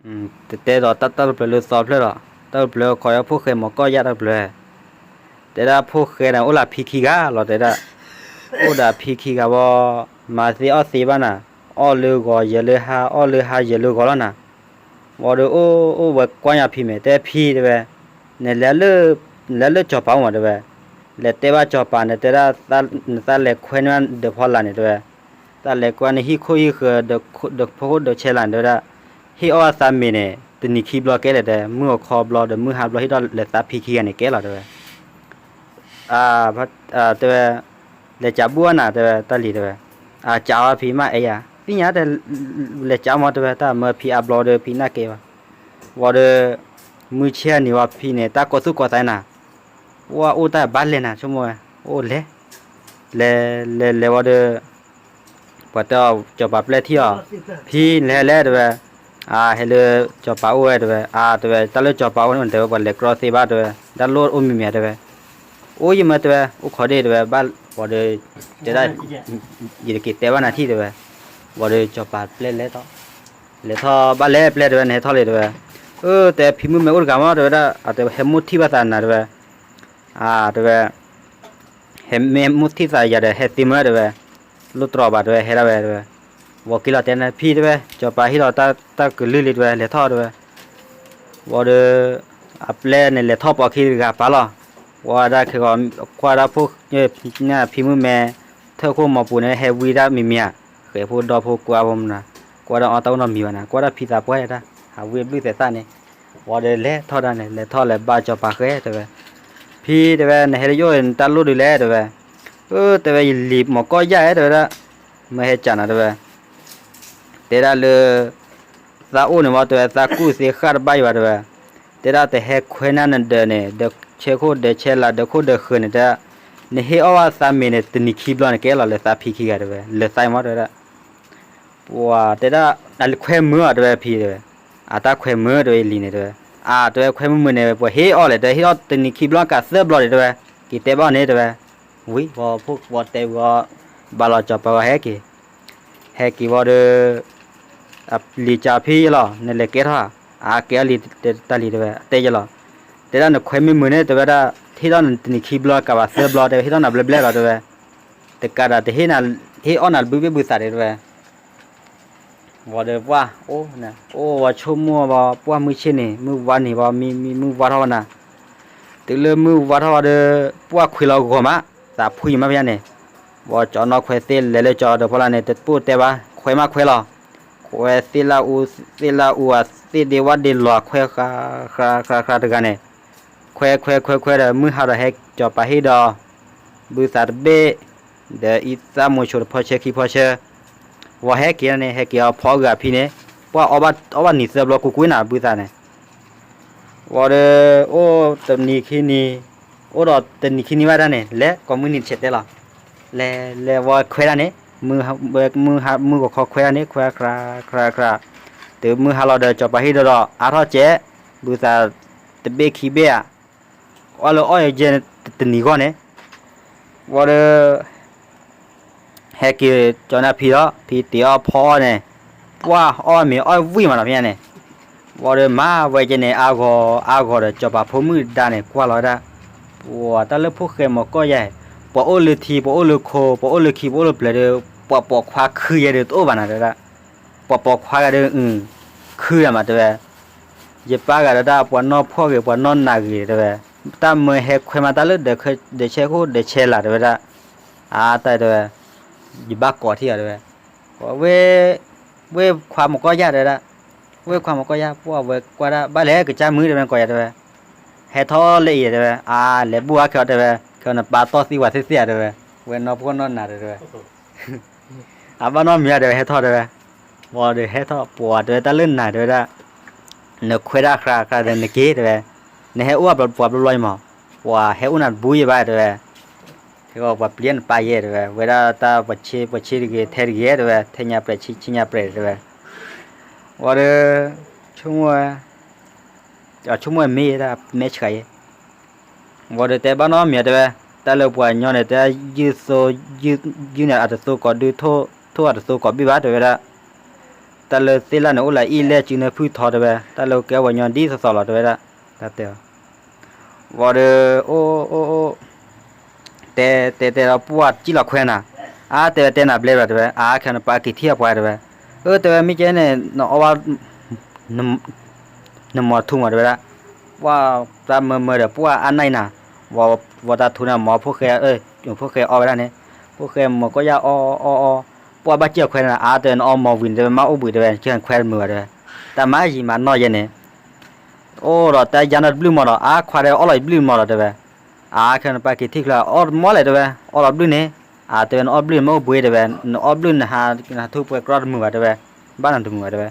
တဲဒီးတၢ်တဖျၢၣ်လၢသီဖျၢၣ်ဒီး တၢ်တဖျၢၣ်ခီဖျိဖိၣ်ဃဲမီၤကီၢ်ယၢ်တၢ်တဖျၢၣ်, တဲဒၣ်ဖိၣ်ဃဲန့ၣ် အိၣ်လၢဖံခံဂၤလီၤ တဲဒၣ်, အိၣ်ဒီးဖံခံဂၤဝံၤ, မၤသ့အီၣ်သ့ဘၣ်နၤ, အီၣ်လၢဂီၤယဲၤလၢဟါ အီၣ်လၢဟါယဲၤလၢဂီၤလီၤနၤ, ဝံၤဒီးအိၣ်အိၣ်ဝဲကွၢ်ညါဖံမဲာ် တဲဖံတဲဝဲ, နလဲၤ နလဲၤလၢစီၤပၤအိၣ်မးတဲဝဲ, လဲၤတဲဘၣ်စီၤပၤန့ၣ် တဲဒၣ် နသးလဲၤခွဲန့ၢ်ဒီးဖီလာ်န့ၣ်တဲဝဲ, သးလဲၤကွၢ်နဟံၣ်ခိၣ်ဟံၣ်ဃၢၤ ဒီးဖိခိၣ်ဒီးဆဲးလၢ်န့ၣ်တဲဝဲဒၣ်, ဟ့ၣ်အီၣ်ဘၣ်သးမ့ၤန့ၣ် တနံၤခံဘျီကဲလဲၣ်တဲ, မုၢ်အခီဘျီဒီးမုၢ်ဟါဘျီဟ့ၣ်ထီၣ်လဲၤသးဖံခံဂၤန့ၣ်ကဲလီၤတဲဝဲ တဲဝဲ, လဲၤကးဘူၣ်အီၣ်နၤတဲဝဲ တၢ်လံၤတဲဝဲ, ကးအီၣ်ဖံမးအဲၣ်ယၤ သ့ၣ်ညါတဲ, လဲၤကးမီၤတဲဝဲ တၢ်မၢဖံအါဘျီဒီးဖံနၢ်ကဲဘၣ်, ဝံၤဒီး, မုၢ်ဆ့ၣ်နံၤဝံၤဖံန့ၣ် တၢ်ကိးသူၣ်ကိးသးနၤ, ပှၢ်အိၣ်တၢ်ဘၣ်လဲၣ်နၤ ဆိကမိၣ်ဝဲ, အိၣ်လဲၤ, လဲၤလဲၤလဲၤဝံၤဒီး ပှၤတဲအီၤ စီၤပၤပျဲၢ်ထံၣ်အီၤ, ဖံလဲၤဟဲလဲၣ်တဲဝဲ, ဟဲလၢစီၤပၤအိၣ်ဝဲတဲဝဲ, အါတဲဝဲ တၢ်လၢစီၤပၤအိၣ်န့ၣ်တဲဝဲ ပှၤလဲၤကြီသ့ဘၣ်တဲဝဲ, တၢ်လိၣ်အိၣ်မံၤမံၤတဲဝဲ, အိၣ်ယမၢတဲဝဲ အိၣ်ခိးဒ့ၣ်တဲဝဲ ဘၣ်ဝံၤဒီး, တဲဒၣ်, ယတက့ၤတဲဘၣ်နၤထံၣ်တဲဝဲ, ဝံၤဒီးစီၤပၤပျဲၢ်လဲၤထီၣ်, လဲၤထီၣ်ဘၣ်လဲၣ်ပျဲၢ်တဲဝဲ နဟဲထီၣ်လံတဲဝဲ, အၢ တဲဖံမုၣ်မဲာ်အိၣ်တဂၤမးတဲဝဲဒၣ် အတဲဝဲဟဲမိၣ်ထံၣ်ဘၣ်သးနၤတဲဝဲ, အါတဲဝဲ ဟဲမ့ၢ်မိၣ်ထံၣ်သးယၤဒီး ဟဲသ့မၢတဲဝဲ, လိၣ်တြီၤဘၣ်တဲဝဲ ဟဲဒၣ်ဝဲတဲဝဲ, ဝံၤက့ၤလီၤတဲနၤဖံတဲဝဲ စီၤပၤဟ့ၣ်လီၤတၢ်ကလုၢ်လံတဲဝဲ လဲၤထီၣ်တဲဝဲ, ဝံၤဒီး, အပျဲၢ်န့ၣ်လဲၤထီၣ်ပိာ်ခံတဂၤပာ်လီၤ, ဝံၤဒၣ်ခဲဂီၤ, ကွၢ်ဒၣ်ဖိ, ဖံမုၣ်မဲာ်, ထၢၣ်ခိၣ်မီၤပူၤန့ၣ်ဟဲဝံဒၣ်မံၤမံၤဧါ, ဃဲၤဖိဒီဖိကွၢ်ဖိမနၤ, ကွၢ်ဒၣ်အီၣ်တၢ်အိၣ်နီတမံၤဘၣ်နၤ ကွၢ်ဒၣ်ဖံသးပှၢ်တၢ်, ဟးဝံဘျုၣ်သဲးသၣ်န့ၣ်, ဝံၤဒီးလဲၤထီၣ်ဒၣ်န့ၣ် လဲၤထီၣ်လဲၤဘါစီၤပၤဃဲတဲဝဲ, ဖံတဲဝဲ နဟဲလၢယအိၣ်နတၢ်လိၣ်ဒုးလဲၣ်တဲဝဲ, အၢ တဲဝဲယလံၤမီၤကီၢ်ယၢ်ဧဲတဲဝဲဒၣ်, မၢဟဲကးနၤတဲဝဲ တဲဒၣ်လၢ, သးအိၣ်န့ၣ်ဝံၤတဲဝဲ သးကူၣ်သ့ဃၣ်တဘၣ်ယံၤဘၣ်တဲဝဲ, တဲဒၣ်တဟဲခွဲနၤနဒၢးန့ၣ် ဒီးဆဲခိၣ်ဒီးဆဲလၤဒီးခိၣ်ဒီးဃၢၤန့ၣ်တဲ, နဟ့ၣ်အီၣ်ဘၣ်သးမ့ၤန့ၣ် တနံၤခံဘျီန့ၣ်ကဲလီၤလၢသးဖံခံဂၤတဲဝဲ လၢသးမးတဲဝဲဒၣ် ပှၤတဲဒၣ်, ခွဲမုာ်အီၤတဲဝဲဖံတဲဝဲ, အတၢ်ခွဲမုာ်တဲဝဲယလံၤန့ၣ်တဲဝဲ, အါတဲဝဲခွဲမုာ်မုာ်န့ၣ် ပှၤဟ့ၣ်အီၣ်လဲၣ်တဲ ဟ့ၣ်အီၣ်တနံၤခံဘျီကးသၢဘျီဒံးတဲဝဲ, က့ၤတဲဘၣ်န့ၣ်တဲဝဲ, ဝံၤဝံၤဖိဝံၤတဲဝံၤ, ဘၣ်လီၤစီၤပၤဝဲဟဲက့ၤ, ဟဲက့ၤဝံၤဒီး လံာ်ကၠီဖံလီၤ နလဲၤကဲထီၣ်, အကဲအီၣ်လံတၢ်လံတဲဝဲ အတဲယလီၤ, တဲဒၣ်နခွဲမုာ်မုာ်န့ၣ်တဲဝဲဒၣ်, ဟ့ၣ်ထီၣ်နတနံၤခံဘျီကးဘၣ်သၢဘျီတဲဝဲ ဟ့ၣ်ထီၣ်နၤဘျဲဘျဲလီၤတဲဝဲ, တကးဒၣ်တဟ့ၣ်, ဟ့ၣ်အီၣ်နၤတဘုဘ့ၣ်ဘုသးဒံးတဲဝဲ ဝံၤဒီးပှၢ်အိၣ်, အိၣ်ဝံၤဆိကမိၣ်ဝံၤ ပှၢ်မုၢ်ဆ့ၣ်န့ၣ် မုၢ်ဝါန့ၣ်ဝံၤ မံမံမုၢ်ဝါထီၣ်ဝဲနၤ, တုၤလၢမုၢ်ဝါထီၣ်ဝံၤဒီး, ပှၢ်ခွံလီၤဂီၤမး, သးဖှံမးဖဲညါန့ၣ်, ဝံၤကၠီနီၢ်ခွဲးသ့ၣ်လဲၤလၢကၠီဒီးဖီလာ်န့ၣ် တပိၢ်တဲဘၣ် ခွဲမးခွဲလီၤ, ခွဲသ့ၣ်လၢအူ, သ့ၣ်လၢအူအသ့ၣ်ဒ့ဝၣ်ဒ့လီၤခွဲဃၣ်, ဃၣ်ဃၣ်ဃၣ်တဂၤန့ၣ်, ခွဲခွဲခွဲခွဲဒီးမုၢ်ဟါဒီးဟဲကၠီၤပၤဟ့ၣ်ဒီး, ဘုသးတဘ့ၣ်, ဒီးအံသၣ်မိၤဆိတဖီဆဲခံဖီဆဲ ဝံၤဟဲက့ၤန့ၣ် ဟဲက့ၤအီၤဖီအဂၤဖံန့ၣ်, ပှၢ်အီၣ်ဘၣ်နံၤသၢဘျီကွ့ၢ်ကွ့ၢ်နၤ ဘုသးန့ၣ်, ဝံၤဒီးအိၣ်တနံၤခံနံၤ, အိၣ်ဒီးတနံၤခံနံၤဘၣ်တၢ်န့ၣ် လဲၤကိးမုၢ်နံၤတဆဲးတဲလီၤ, လဲၤလဲၤဝံၤခွဲဒၣ်န့ၣ်, မုၢ်ဂီၤခီခွဲဒၣ်န့ၣ် ခွဲခရးခရးခရး, တုၤမုၢ်ဟါလီၤဒီးကၠီၤပၤဟ့ၣ်ဒီးဒီး အါထီၣ်ကဲး, ဘုသးတဘ့ၣ်ခံဘ့ၣ်ဧါ, အီၣ်လၢအီၣ်ယဲၢ်တနံၤဂီၢ်န့ၣ်, ဝံၤဒီး ဟဲက့ၤကၠီၤန့ၢ်ဖံဒီး ဖံတ့ၤအီၣ်ဖီအီၣ်န့ၣ်, ပှၢ်အီၣ်မ့ၤအီၣ်ဝံၣ်မးနီၤဖဲညါန့ၣ်, ဝံၤဒီးမၤဝဲကဲန့ၣ် အါဂီၤအါဂီၤဒီး ကၠီၤပၤဖိမုၣ်ဒါန့ၣ် ကွၢ်လီၤဝဲဒၣ်, ပှၤတၢ်လၢဖိၣ်ဃဲမီၤကီၢ်ယဲၢ်, ပှၤအိၣ်လၢထံ ပှၤအိၣ်လၢခိ ပှၤအိၣ်လၢခံ ပှၤအိၣ်လၢပျၢၤဒီး ပှၤပိာ်ခွါခုယဲၢ်ဒီးတအိၣ်ဘၣ်နၤတဲဝဲဒၣ်, ပှၤပိာ်ခွါဂၤဒီး ခုယဲၢ်မးတဲဝဲ ယပၢ်ဂၤဒီးတၢ်ပှၤနီၢ်ဖှီၣ်ဂ့ၤ ပှၤနီၢ်နးဂ့ၤတဲဝဲ, တၢ်မၢဟဲခွဲမးတၢ်လၢဒီးဆဲခိၣ်ဒီးဆဲလၤတဲဝဲဒၣ်, အါတၢ်တဲဝဲ, ယဘၣ်ကိးထံၣ်အီၤတဲဝဲ, ဝဲ, ဝဲခွါမီၤကီၢ်ယၢ်တဲဝဲဒၣ်, ဝဲခွါမီၤကီၢ်ယၢ် ပှၢ်ဝဲကွၢ်ဒၣ် ဘၣ်လဲၣ်ကစၢ်မုၢ်တဲဝဲ ကိးယၤတဲဝဲ, ဟဲထီၣ်လၢအံၤတဲဝဲ, အါ လဲၤဘူၣ်အါခဲအီၤတဲဝဲ, ခဲအီၤနပၢ်တီၢ်သံဝဲသ့ၣ်သ့ၣ်ဧါတဲဝဲ, ဝဲနီၢ်ဖှီၣ်နီၢ်နးတဲဝဲ အဘၣ်နီတမံၤဧါတဲဝဲ ဟဲထီၣ်တဲဝဲ, ဝံၤဒီးဟဲထီၣ်ပှၤတဲဝဲတၢ်လၢနၤတဲဝဲဒၣ်, နခွဲးတၢ်ဃၣ်ဃၣ်ဒီးနက့ၤတဲဝဲ, နဟဲအိၣ်ပှၤဘျီဘျီအံၤမး, ပှၤဟဲအိၣ်နၤတဘူယဲၢ်ဘၣ်တဲဝဲ, ဟဲဂီၤပှၤပျံၤနပၢ်ယဲၢ်တဲဝဲ, ဝဲဒၣ်တၢ်ပှၤဆ့ ပှၤဆ့တဂ့ၤ ထဲတဂ့ၤတဲဝဲ, ထဲညါပြဲးဆ့ညါပြဲးတဲဝဲ, ဝံၤဒီး, ဆိကမိၣ်ဝဲ, ဆိကမိၣ်ဝဲမ့ၢ်ဒၣ်မဲဆှးယဲၢ် ဝံၤဒီးတဲဘၣ်နီတမံၤတဲဝဲ, တၢ်လၢပှၤညီန့ၣ် တၢ်ယုၢ်သိ, ယုၢ်န့ၣ်အတသိကိးဒု, ထိၣ်အတသိကိးဘ့ၣ်ဘၣ်တဲဝဲဒၣ်, တၢ် တၢ်လၢသ့ၣ်လၣ်န့ၣ်အိၣ်လၢအအံၣ်လဲၢ်စုန့ၣ်ဖုၣ်ထီတဲဝဲ, တၢ်လၢကဲဝဲညီဒ်သိးသိးလီၤတဲဝဲဒၣ်, တၢ်တဲအီၤ, ဝံၤဒီး အိၣ်အိၣ်အိၣ် တဲတဲတဲဒီးပှၢ်စံၣ်လီၤခွဲနၤ, အါတဲဝဲတဲနၤဘျဲဘၣ်တဲဝဲ, အါခဲနပၢ်က့ၤထံၣ်အပှၤတဲဝဲ, အၢ တဲဝဲ မ့ၢ်ကဲန့ၣ် နအီၣ်ဘၣ် နမီၤထူမးတဲဝဲဒၣ်, ပှၢ်တၢ်မၢမၢဒီးပှၢ်အါနၢ်အံၤနၤ, ဝံၤတၢ်ထူန့ၣ်မီၤဖိၣ်ဃဲ, ဖိၣ်ဃဲအီၣ်ဝဲဒၣ်န့ၣ်, ဖိၣ်ဃဲမီၤကီၢ်ယၢ်အီၣ်အီၣ်အီၣ်, ပှၢ်ဘၣ်စံၣ်အီၤခွဲနၤ အါတဲဝဲ နအီၣ်မီၤဝံၤန့ၣ်တဲဝဲ မ့ၢ်အိၣ်ဘှံးတဲဝဲ ကဲခွဲတမုာ်ဘၣ်တဲဝဲ, တၢ်မၤယံာ်မၤနီၢ်ယဲန့ၣ် အိၣ်ဒီးတၢ်ယါနီၢ်တဘျုးမီၤဒီး အါခွါဒီးအီၣ်လီၤယဘျုးမီၤဒီးတဲဝဲ, အါခဲနပၢ်က့ၤထံၣ်ချၢ အီၣ်တမီၤလဲၣ်တဲဝဲ အီၣ်လီၤဘျုးန့ၣ်, အါတဲဝဲ နအီၣ်ဘျုးန့ၣ်မ့ၢ်အိၣ်ဘှံးတဲဝဲ, နအီၣ်ဘျုးနဟးထူပှဲၤကြီတမုာ်ဘၣ်တဲဝဲ, ဘၣ်နၤတမုာ်ဘၣ်တဲဝဲ,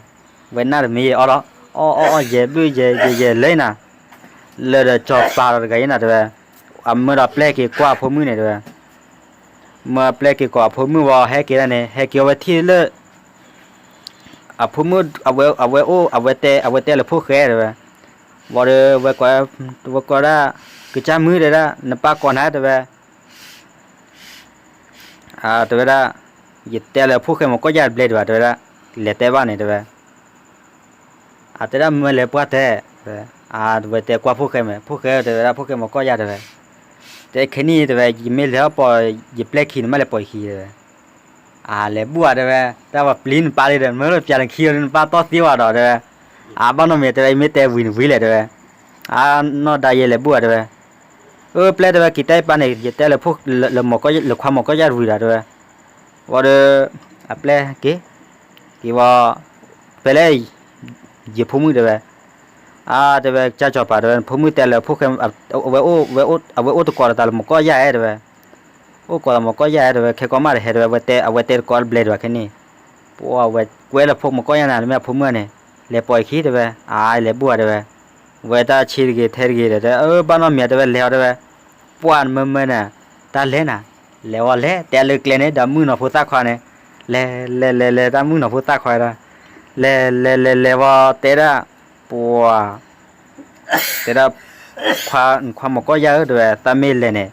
ဝဲနၢ်တမံၤအီၣ်ဒီး အီၣ်အီၣ်အီၣ်ယဲဘျုးယဲယဲယဲလၢနၤ, လၢဒီးကၠီၤပၤဒီးတဂၤအံၤနၤတဲဝဲ, အမၢဒီးပျဲက့ၤကွၢ်အဖိမုၣ်န့ၣ်တဲဝဲ, မၢပျဲက့ၤကွၢ်အဖိမုၣ်ဝံၤဟဲက့ၤဒၣ်န့ၣ် ဟဲက့ၤအီၤဝဲထံၣ်လၢ အဖိမုၣ် အဝဲ အဝဲအိၣ် အဝဲတဲ အဝဲတဲလၢဖိၣ်ဃဲတဲဝဲ, ဝံၤဒီး ဝဲကိးဒၣ် ကစၢ်မုၣ်တဲဒၣ် နပၢ်ကိးနၤတဲဝဲ, တဲဝဲဒၣ်, ယတဲလၢဖိၣ်ဃဲမီၤကီၢ်ယၢ်တဘျဲဒံးဘၣ်တဲဝဲဒၣ်, လဲၤတဲဘၣ်န့ၣ်တဲဝဲ, အတဲဒၣ်မၢလဲၤပှၢ်တဲ, အဝဲတဲကွၢ်ဖိၣ်ဃဲမ့ၢ် ဖိၣ်ဃဲတဲဝဲဒၣ် ဖိၣ်ဃဲမီၤကီၢ်ယၢ်တဲဝဲ, တဲခဲနံၣ်တဲဝဲ ယမ့ၢ်လဲၤထီၣ်ပိာ်ယပျဲၢ်ခံ နမ့ၢ်လဲၤပိာ်ယခံတဲဝဲ, အလဲၤဘူၣ်ဧါတဲဝဲ, တၢ်ပှၤပျံၤနပၢ်လံဒီး မၢလၢပျဲၢ်နခံအီၤ နပၢ်တီၢ်သံဝဲဒီးတဲဝဲ, အဘၣ်နီတမံၤတဲဝဲ ယမ့ၢ်တဲဝံၤန့ၣ်ဝံၤလဲၣ်တဲဝဲ, အနီၢ်ဒါယဲလဲၤဘူၣ်ဧါတဲဝဲ, အၢ ပျဲၢ်တဲဝဲ က့ၤတဲပၢ်န့ၣ် ယတဲလၢ လၢခွါမီၤကီၢ်ယၢ်တဝံၤဒီးတဲဝဲ, ဝံၤဒီး အပျဲၢ်က့ၤ, က့ၤဝံၤ, ဖဲလဲၣ် ယဖိမုၣ်တဲဝဲ, အါတဲဝဲ ကၢ်ကၠီၤပၤတဲဝဲ နဖိမုၣ်တဲလၢဖိၣ်ဃဲ, အဝဲအိၣ်တကိးဒီးတၢ်လၢမီၤကီၢ်ယၢ်ဧါတဲဝဲ, အိၣ်ကိးဒီးမီၤကီၢ်ယၢ်ဧါတဲဝဲ ခဲကီမးတဟဲတဲဝဲ အဝဲတဲတကိးတဘျဲဒံးဘၣ်ခဲနံၣ်, ပှၤဝဲကွဲလၢဖိမီၤကီၢ်ယၢ်နၤ နမ့ၢ်အဖိမုၣ်န့ၣ်, လဲၤပိာ်ယခံတဲဝဲ, အါလဲၤဘူၣ်ဧါတဲဝဲ, ဝဲတၢ်ဆံးတဂ့ၤထဲတဂ့ၤဒီး အၢ ဘၣ်နီတမံၤတဲဝဲ လဲၤအီၤတဲဝဲ, ပှၢ်နမၢမၢနၤ, တၢ်လဲၤနၤ, လဲၤဝံၤလဲၤ တဲလၢကျဲန့ၣ် ဒီးမုၣ်နီၤဖိသၣ်ခွါန့ၣ်, လဲၤလဲၤလဲၤလဲၤ တၢ်မုၣ်နီၤဖိသၣ်ခွါဒီး, လဲၤလဲၤလဲၤလဲၤဝံၤတဲဒၣ်, ပှၤ တဲဒၣ်, ခွါမီၤကီၢ်ယၢ်ဧၢတဲဝဲ သးမ့ၢ်လဲၤန့ၣ်,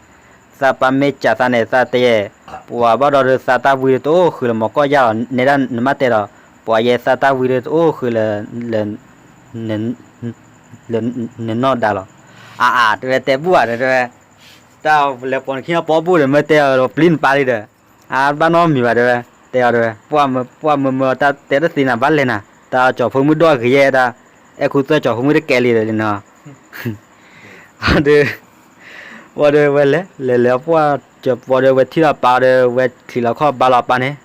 သးပၢ်မ့ၢ်စံးသးန့ၣ် သးတဲယဲ, ပှၤဘၣ်ဒီးသးတၢ်ဝံဒီးတအိၣ်ဃုာ်လၢမီၤကီၢ်ယၢ်လီၤ နဲဒၣ်နမ့ၢ်တဲဒီး, ပှၤယဲသးတၢ်ဝံဒီးတအိၣ်ဃုာ်လၢ လၢနနီၢ်ဒါလီၤ, အါအါတဲဝဲတဲဘူၣ်ဧါတဲဝဲ, တၢ်လဲၤပိာ်နခံအီၣ်ပိာ်ဘူၣ်ဒီး မ့ၢ်တဲအီၤပျံၤနပၢ်လံဒီး, အါဘၣ်နီတမံၤဘၣ်တဲဝဲ, တဲအီၤတဲဝဲ, ပှၢ်မၢမၢတၢ်တဲတသ့နၤ ဘၣ်လဲၤနၤ, တၢ်ကၠီၤဖိမုၣ်ဒိၣ်အဂ့ၤယဲဒၣ်, အဲၣ်ခူသူၣ်ကၠီၤဖိမုၣ်တကဲလံဒီးလံနီၤ ဒီး, ဝံၤဒီးဝဲလဲၤ လဲၤလဲၤပှၢ်, ဝံၤဒီးဝဲထံၣ်လီၤပၢ်ဒီး ဝဲချံးလီၤခီၣ်ဘါလီၤပၢ်န့ၣ်,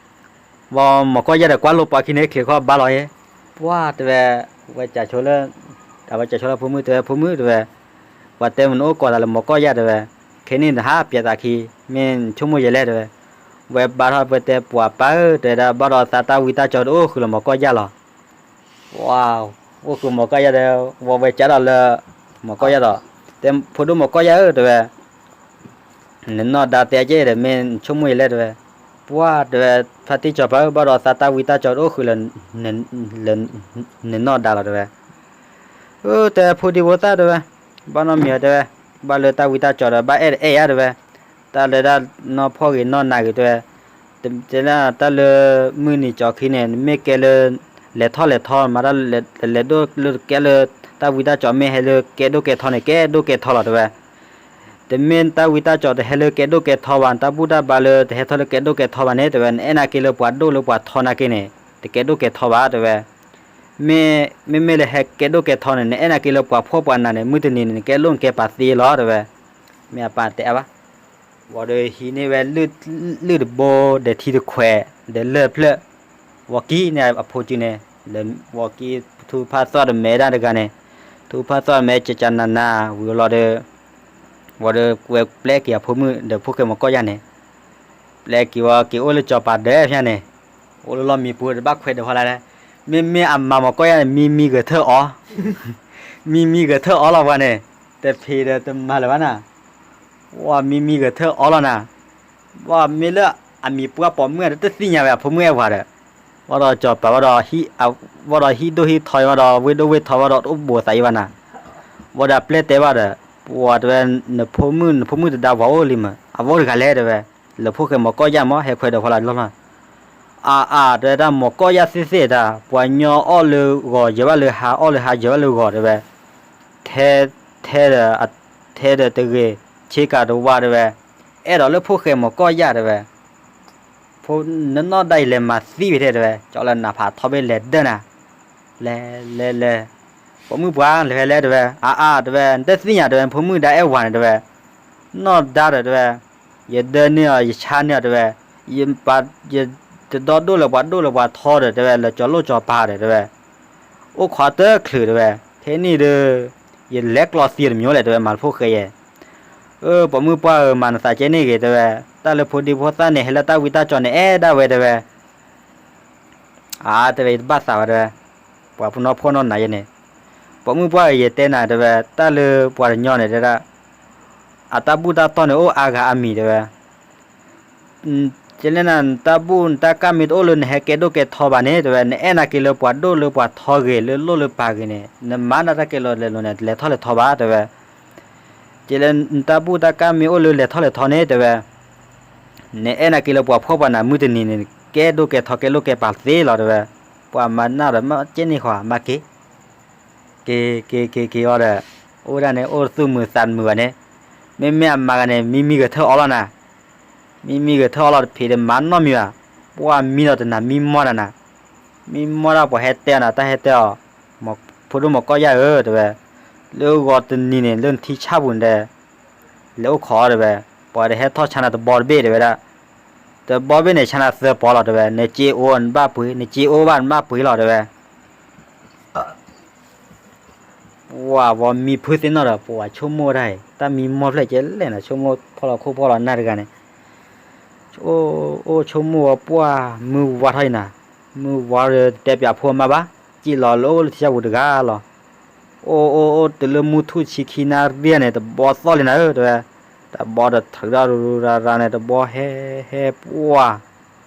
ဝံၤမီၤကီၢ်ယၢ်ဒီးကွၢ်လိပှၤခံန့ၣ် ချံးခီၣ်ဘါလီၤယဲ, ပှၢ်တဲဝဲ, ဝဲကးဆိလၢ, အဝဲကးဆိလၢဖိမုၣ်တဲဝဲ ဖိမုၣ်တဲဝဲ, ပှၤတဲမနုၤအိၣ်ကိးသးလၢမီၤကီၢ်ယၢ်တဲဝဲ, ခဲနံၣ်နဟးပျဲသးခံ, မ့ၢ်နဆိကမိၣ်ယဲလဲၣ်တဲဝဲ, ဝဲဘါထီၣ်ဝဲတဲပှၤပၢ်ဧၢ တဲဝဲဒၣ် ဘၣ်ဒီးသးတၢ်ဝံတၢ်ကၠီၤတအိၣ်ဃုာ်လၢမီၤကီၢ်ယၢ်လီၤ ဝဲအိၣ်ဃုာ်မီၤကီၢ်ယၢ်ဒီး ဝံၤဝဲကးဒီးလၢ မီၤကီၢ်ယၢ်ဒီး, တဲဖိဒိၣ်မီၤကီၢ်ယၢ်ဧၢ တဲဝဲ, နနီၢ်ဒါတဲကဲဒီး မ့ၢ်နဆိကမိၣ်ယဲလဲၣ်တဲဝဲ, ပှၢ်တဲဝဲ, ဖါတံၢ်ကၠီၤပၤဧၢ ဘၣ်ဒီးသးတၢ်ဝံတၢ်ကၠီၤတအိၣ်ဃုာ်လၢ နနီၢ်ဒါလီၤတဲဝဲ, အၢ တဲဖိဒံဖိသၣ်တဲဝဲ, ဘၣ်နီတမံၤတဲဝဲ, ဘၣ်လၢတၢ်ဝံတၢ်ကၠီၤဒီး ဘၣ်အဲၣ်တအဲၣ်ဧါတဲဝဲ, တၢ်လၢတၢ်နီၢ်ဖှီၣ်ဂ့ၤနီၢ်နးဂ့ၤတဲဝဲ, တဲဒၣ်တၢ်လၢ မုၢ်နံၤကၠီၤခံန့ၣ် နမ့ၢ်ကဲလၢ လဲၤထီၣ်လဲၤထီမး တၢ်လဲၤဒိၣ်လၢကဲလၢ တၢ်ဝံတၢ်ကၠီၤ မ့ၢ်ဟဲလၢကဲဒိၣ်ကဲထီန့ၣ် ကဲဒိၣ်ကဲထီလီၤတဲဝဲ, တမ့ၢ်တၢ်ဝံတၢ်ကၠီၤတဟဲလၢကဲဒိၣ်ကဲထီဘၣ်, တၢ်ဘူၣ်တၢ်ဘါလၢတဟဲထီၣ်လၢကဲဒိၣ်ကဲထီဘၣ်န့ၣ်တဲဝဲ, နအဲၣ်နာ်က့လၢပှၤဒိၣ်လၢပှၤထီနာ်က့န့ၣ် တကဲဒိၣ်ကဲထီဘၣ်တဲဝဲ, မ့မ့ၢ်လၢဟဲကဲဒိၣ်ကဲထီန့ၣ် နအဲၣ်နာ်က့လၢပှၤဖှီၣ်ပှၤနးန့ၣ် မုၢ်တနံၤန့ၣ် နကဲလိၣ်နကဲပာ်သ့လီၤတဲဝဲ, မ့ၢ်အပၢ်တဲအါဘၣ် ဝံၤဒီးဟံးန့ၢ်ဝဲ လုၢ်တဘိ ဒီးထံတခွဲး ဒီးလၢၢ်ဖျၢၣ်, ဝံၤကံန့ၣ်အဖိစုန့ၣ်, ဝံၤကံ ထူဖးသွၣ်တမဲဒၣ်တဂၤန့ၣ်, ထူဖးသွၣ်တမဲကကနနၤ ဝံၤလီၤဒီး, ဝံၤဒီးဝဲပျဲက့ၤအဖိမုၣ်ဒီးဖိၣ်ဃဲမီၤကီၢ်ယၢ်န့ၣ်, ပျဲက့ၤဝံၤက့ၤအိၣ်လၢကၠီၤပၤဒၢးဖဲန့ၣ်, အိၣ်လၢလီၢ်မံပူၤတဘၣ်ခွဲးဒီးဖီလာ်လဲၣ်, မ့မ့ၢ်အမၤမီၤကီၢ်ယၢ်န့ၣ် မံမံဂဲၤထၢၣ်အီၤ, မံမံဂဲၤထၢၣ်အီၤလီၤပှၤန့ၣ်, တဖံးဒီးတမၤလၢၤဘၣ်နၤ ဝံၤမံမံဂဲၤထၢၣ်အီၤလီၤနၤ, ဝံၤမ့ၢ်လၢအမံၤပှၢ်ပိာ်မုၣ်ဒီးတသ့ၣ်ညါဝဲအဖိမုၣ်အဲၣ်ပှၤဒီး, ဝံၤဒီးကၠီၤပၤဝံၤဒီး, ဝံၤဒီးဟံၣ်ဒိၣ်ဟံၣ်ထီဝံၤဒီး ဝ့ၢ်ဒိၣ်ဝ့ၢ်ထီဝံၤဒီးတအိၣ်ဘူးသးအံၤဘၣ်နၤ, ဝံၤဒီးအပျဲၢ်တဲဘၣ်ဒီး, ပှၤတဲဝဲ, နဖိမုၣ် နဖိမုၣ်တဒါပှၤအိၣ်လံမး အဝဲအိၣ်တဂၤလဲၣ်တဲဝဲ, လၢဖိၣ်ဃဲမီၤကီၢ်ယၢ်မး ဟဲခွဲးဒီးဖီလာ်လီၤလီၤ, အါအါ တဲဝဲဒၣ် မိၢ်ကီၢ်ယၢ်သ့ၣ်သ့ၣ်တၢ် ပှၤညီအီၣ်လၢဂီၤယဲၤဘၣ်လၢဟါ အီၣ်လၢဟါယဲၤဘၣ်လၢဂီၤ တဲဝဲ, ထဲ, ထဲဒီး, ထဲဒီးတဂ့ၤ, ဆ့ကၤတဝါ တဲဝဲ, အဲၣ်ဒိးလၢဖိၣ်ဃဲမိၢ်ကီၢ်ယၢ် တဲဝဲ, ဖိ, နနီၢ်ဒါယလဲၤမၤသံဝဲထဲ တဲဝဲ, ကၠီလၢနဖးထီဘ့ၣ်လဲၤဒၢနၤ, လဲၤ, လဲၤ, လဲၤ, ပိာ်မုၣ်ပှၢ်လဲၤဖဲလဲၣ် တဲဝဲ, အါအါ တဲဝဲ, နတသ့ၣ်ညါ တဲဝဲ ဖိမုၣ်ဒါအဲၣ်ဝၤန့ၣ် တဲဝဲ, နီၢ်ဒါဒီး တဲဝဲ, ယဒၢန့ၢ်အီၤ ယဆါန့ၢ်အီၤ တဲဝဲ, ယပာ်, ယတဒီဒိၣ်လၢပှၤဒိၣ်လၢပှၤထီဒီး တဲဝဲ လၢကၠီၤလိၣ်ကၠီၤပၤဒီး တဲဝဲ, အိၣ်ခိးတချုး တဲဝဲ, ခဲနံၣ်ဒီး, ယလဲၤကျီသံတမံၤလဲၣ် တဲဝဲ မၤလၢဖိၣ်ဃဲယဲၤ, အၢ ပိာ်မုၣ်ပှၢ်ဧၢ မၤနသးကဲန့ၣ်ဂ့ၤ တဲဝဲ, တၢ်လၢဖိဒံဖိသၣ်န့ၣ် ဟဲလၢတၢ်ဝံတၢ်ကၠီၤန့ၣ် အဲၣ်ဒၣ်ဝဲ တဲဝဲ အါ တဲဝဲ ယတဘၣ်သးဘၣ် တဲဝဲ, ပှၤပနီၢ်ဖှီၣ်နီၢ်နးယဲန့ၣ်, ပိာ်မုၣ်ပှၢ်ဧၢ ယတဲနၤ တဲဝဲ တၢ်လၢပှၤတညီန့ၣ် တဲဒၣ်, အတၢ်ဘူၣ်တၢ်တီၢ်န့ၣ် အိၣ်အါဂၤအါမံၤ တဲဝဲ, ကလဲၣ်နၤ နတၢ်ဘူၣ်နတၢ်ကၢ်မ့ၢ်တအိၣ်လၢနဟဲကဲဒိၣ်ကဲထီဘၣ်န့ၣ် တဲဝဲ နအဲၣ်နာ်က့ၤလၢပှၤဒိၣ်လၢပှၤထီဂ့ၤ လၢလိၣ်လၢပၤဂ့ၤန့ၣ် နမၤနတၢ်ကဲလီၤလဲၤလိၤန့ၣ် လဲၤထီၣ်လဲၤထီဘၣ် တဲဝဲ, ကလဲၣ်နတၢ်ဘူၣ်တၢ်ကၢ်မ့ၢ်အိၣ်လၢလဲၤထီၣ်လဲၤထီန့ၣ် တဲဝဲ, နအဲၣ်နာ်က့ၤလၢပှၤဖှီၣ်ပှၤနး မုၢ်တနံၤန့ၣ် ကဲဒိၣ်ကဲထီကဲလိၣ်ကဲပၤသ့လီၤ တဲဝဲ, ပှၤမၤနၢ်ဒီးမ့ၢ်ကဲန့ၣ်ဃီ မၤက့ၤ က့ၤ က့ၤ က့ၤ က့ၤအီၤဒီး, အိၣ်ဝဲဒၣ်န့ၣ် အိၣ်သူၣ်မုာ်သးမုာ်ဘၣ်န့ၣ်, မ့မ့ၢ်အမၤဂၤန့ၣ် မံမံဂဲၤထၢၣ်အီလီၤနၤ, မံမံဂဲၤထၢၣ်အီလီၤတဖံးဒီးမၤနီတမံၤဘၣ်, ပှၢ်မံဒီးတနၤမံမီၢ်တၢ်နၤ, မံမီၢ်တၢ်ပှၤဟဲတဲအီၤနၤ တၢ်ဟဲတဲအီၤ, ဖိဒိၣ်မုၣ်ကီၢ်ယၢ်ဧၢ တဲဝဲ, လၢဂီၤတနံၤန့ၣ် လၢနထံဆၣ်ပူၤန့ၣ်ဒီး, လဲၤအိၣ်ခိးအီၤ တဲဝဲ, ပှၤတဟဲထီၣ်ဆါနၤတဘီတဘ့ၣ် တဲဝဲဒၣ်, တဘီဘ့ၣ်န့ၣ် ဆါနၤသၢပီလီၤ တဲဝဲ, နစ့အိၣ်နဘၣ်ပှ့ၤ နစ့အိၣ်ဘၣ်နဘၣ်ပှ့ၤလီၤ တဲဝဲ ပှၢ်ဝဲမံဖုသ့ၣ်နီၣ်ဒီး ပှၢ်ဆိကမိၣ်ဝဲဒၣ်အံၤ တၢ်မံမီၢ်ဖျဲၣ်ကဲလဲၣ်နၤ ဆိကမိၣ်ဖီၣ်လီၤခိၣ်ဖီၣ်လီၤနၢ်တဂၤန့ၣ်, အိၣ်ဆိကမိၣ်ဝဲပှၢ်မုၢ်ဝါထီၣ်အံၤနၤ, မုၢ်ဝါဒီးတဲပၠးဖိမါဘၣ်, စံၣ်လီၤလၢအိၣ်လၢထံဆၣ်ပူၤတဂၤလီၤ, အိၣ်အိၣ်အိၣ်တုၤလၢမုၢ်ထူၣ်ဆံခံနၣ်ရံၣ်န့ၣ် တဘီသီၣ်လံနၤဧၢ တဲဝဲ, တဘီဒီးထုးထီၣ်ရူရူရၤရၤန့ၣ် တဘီဟဲဟဲပှၢ်,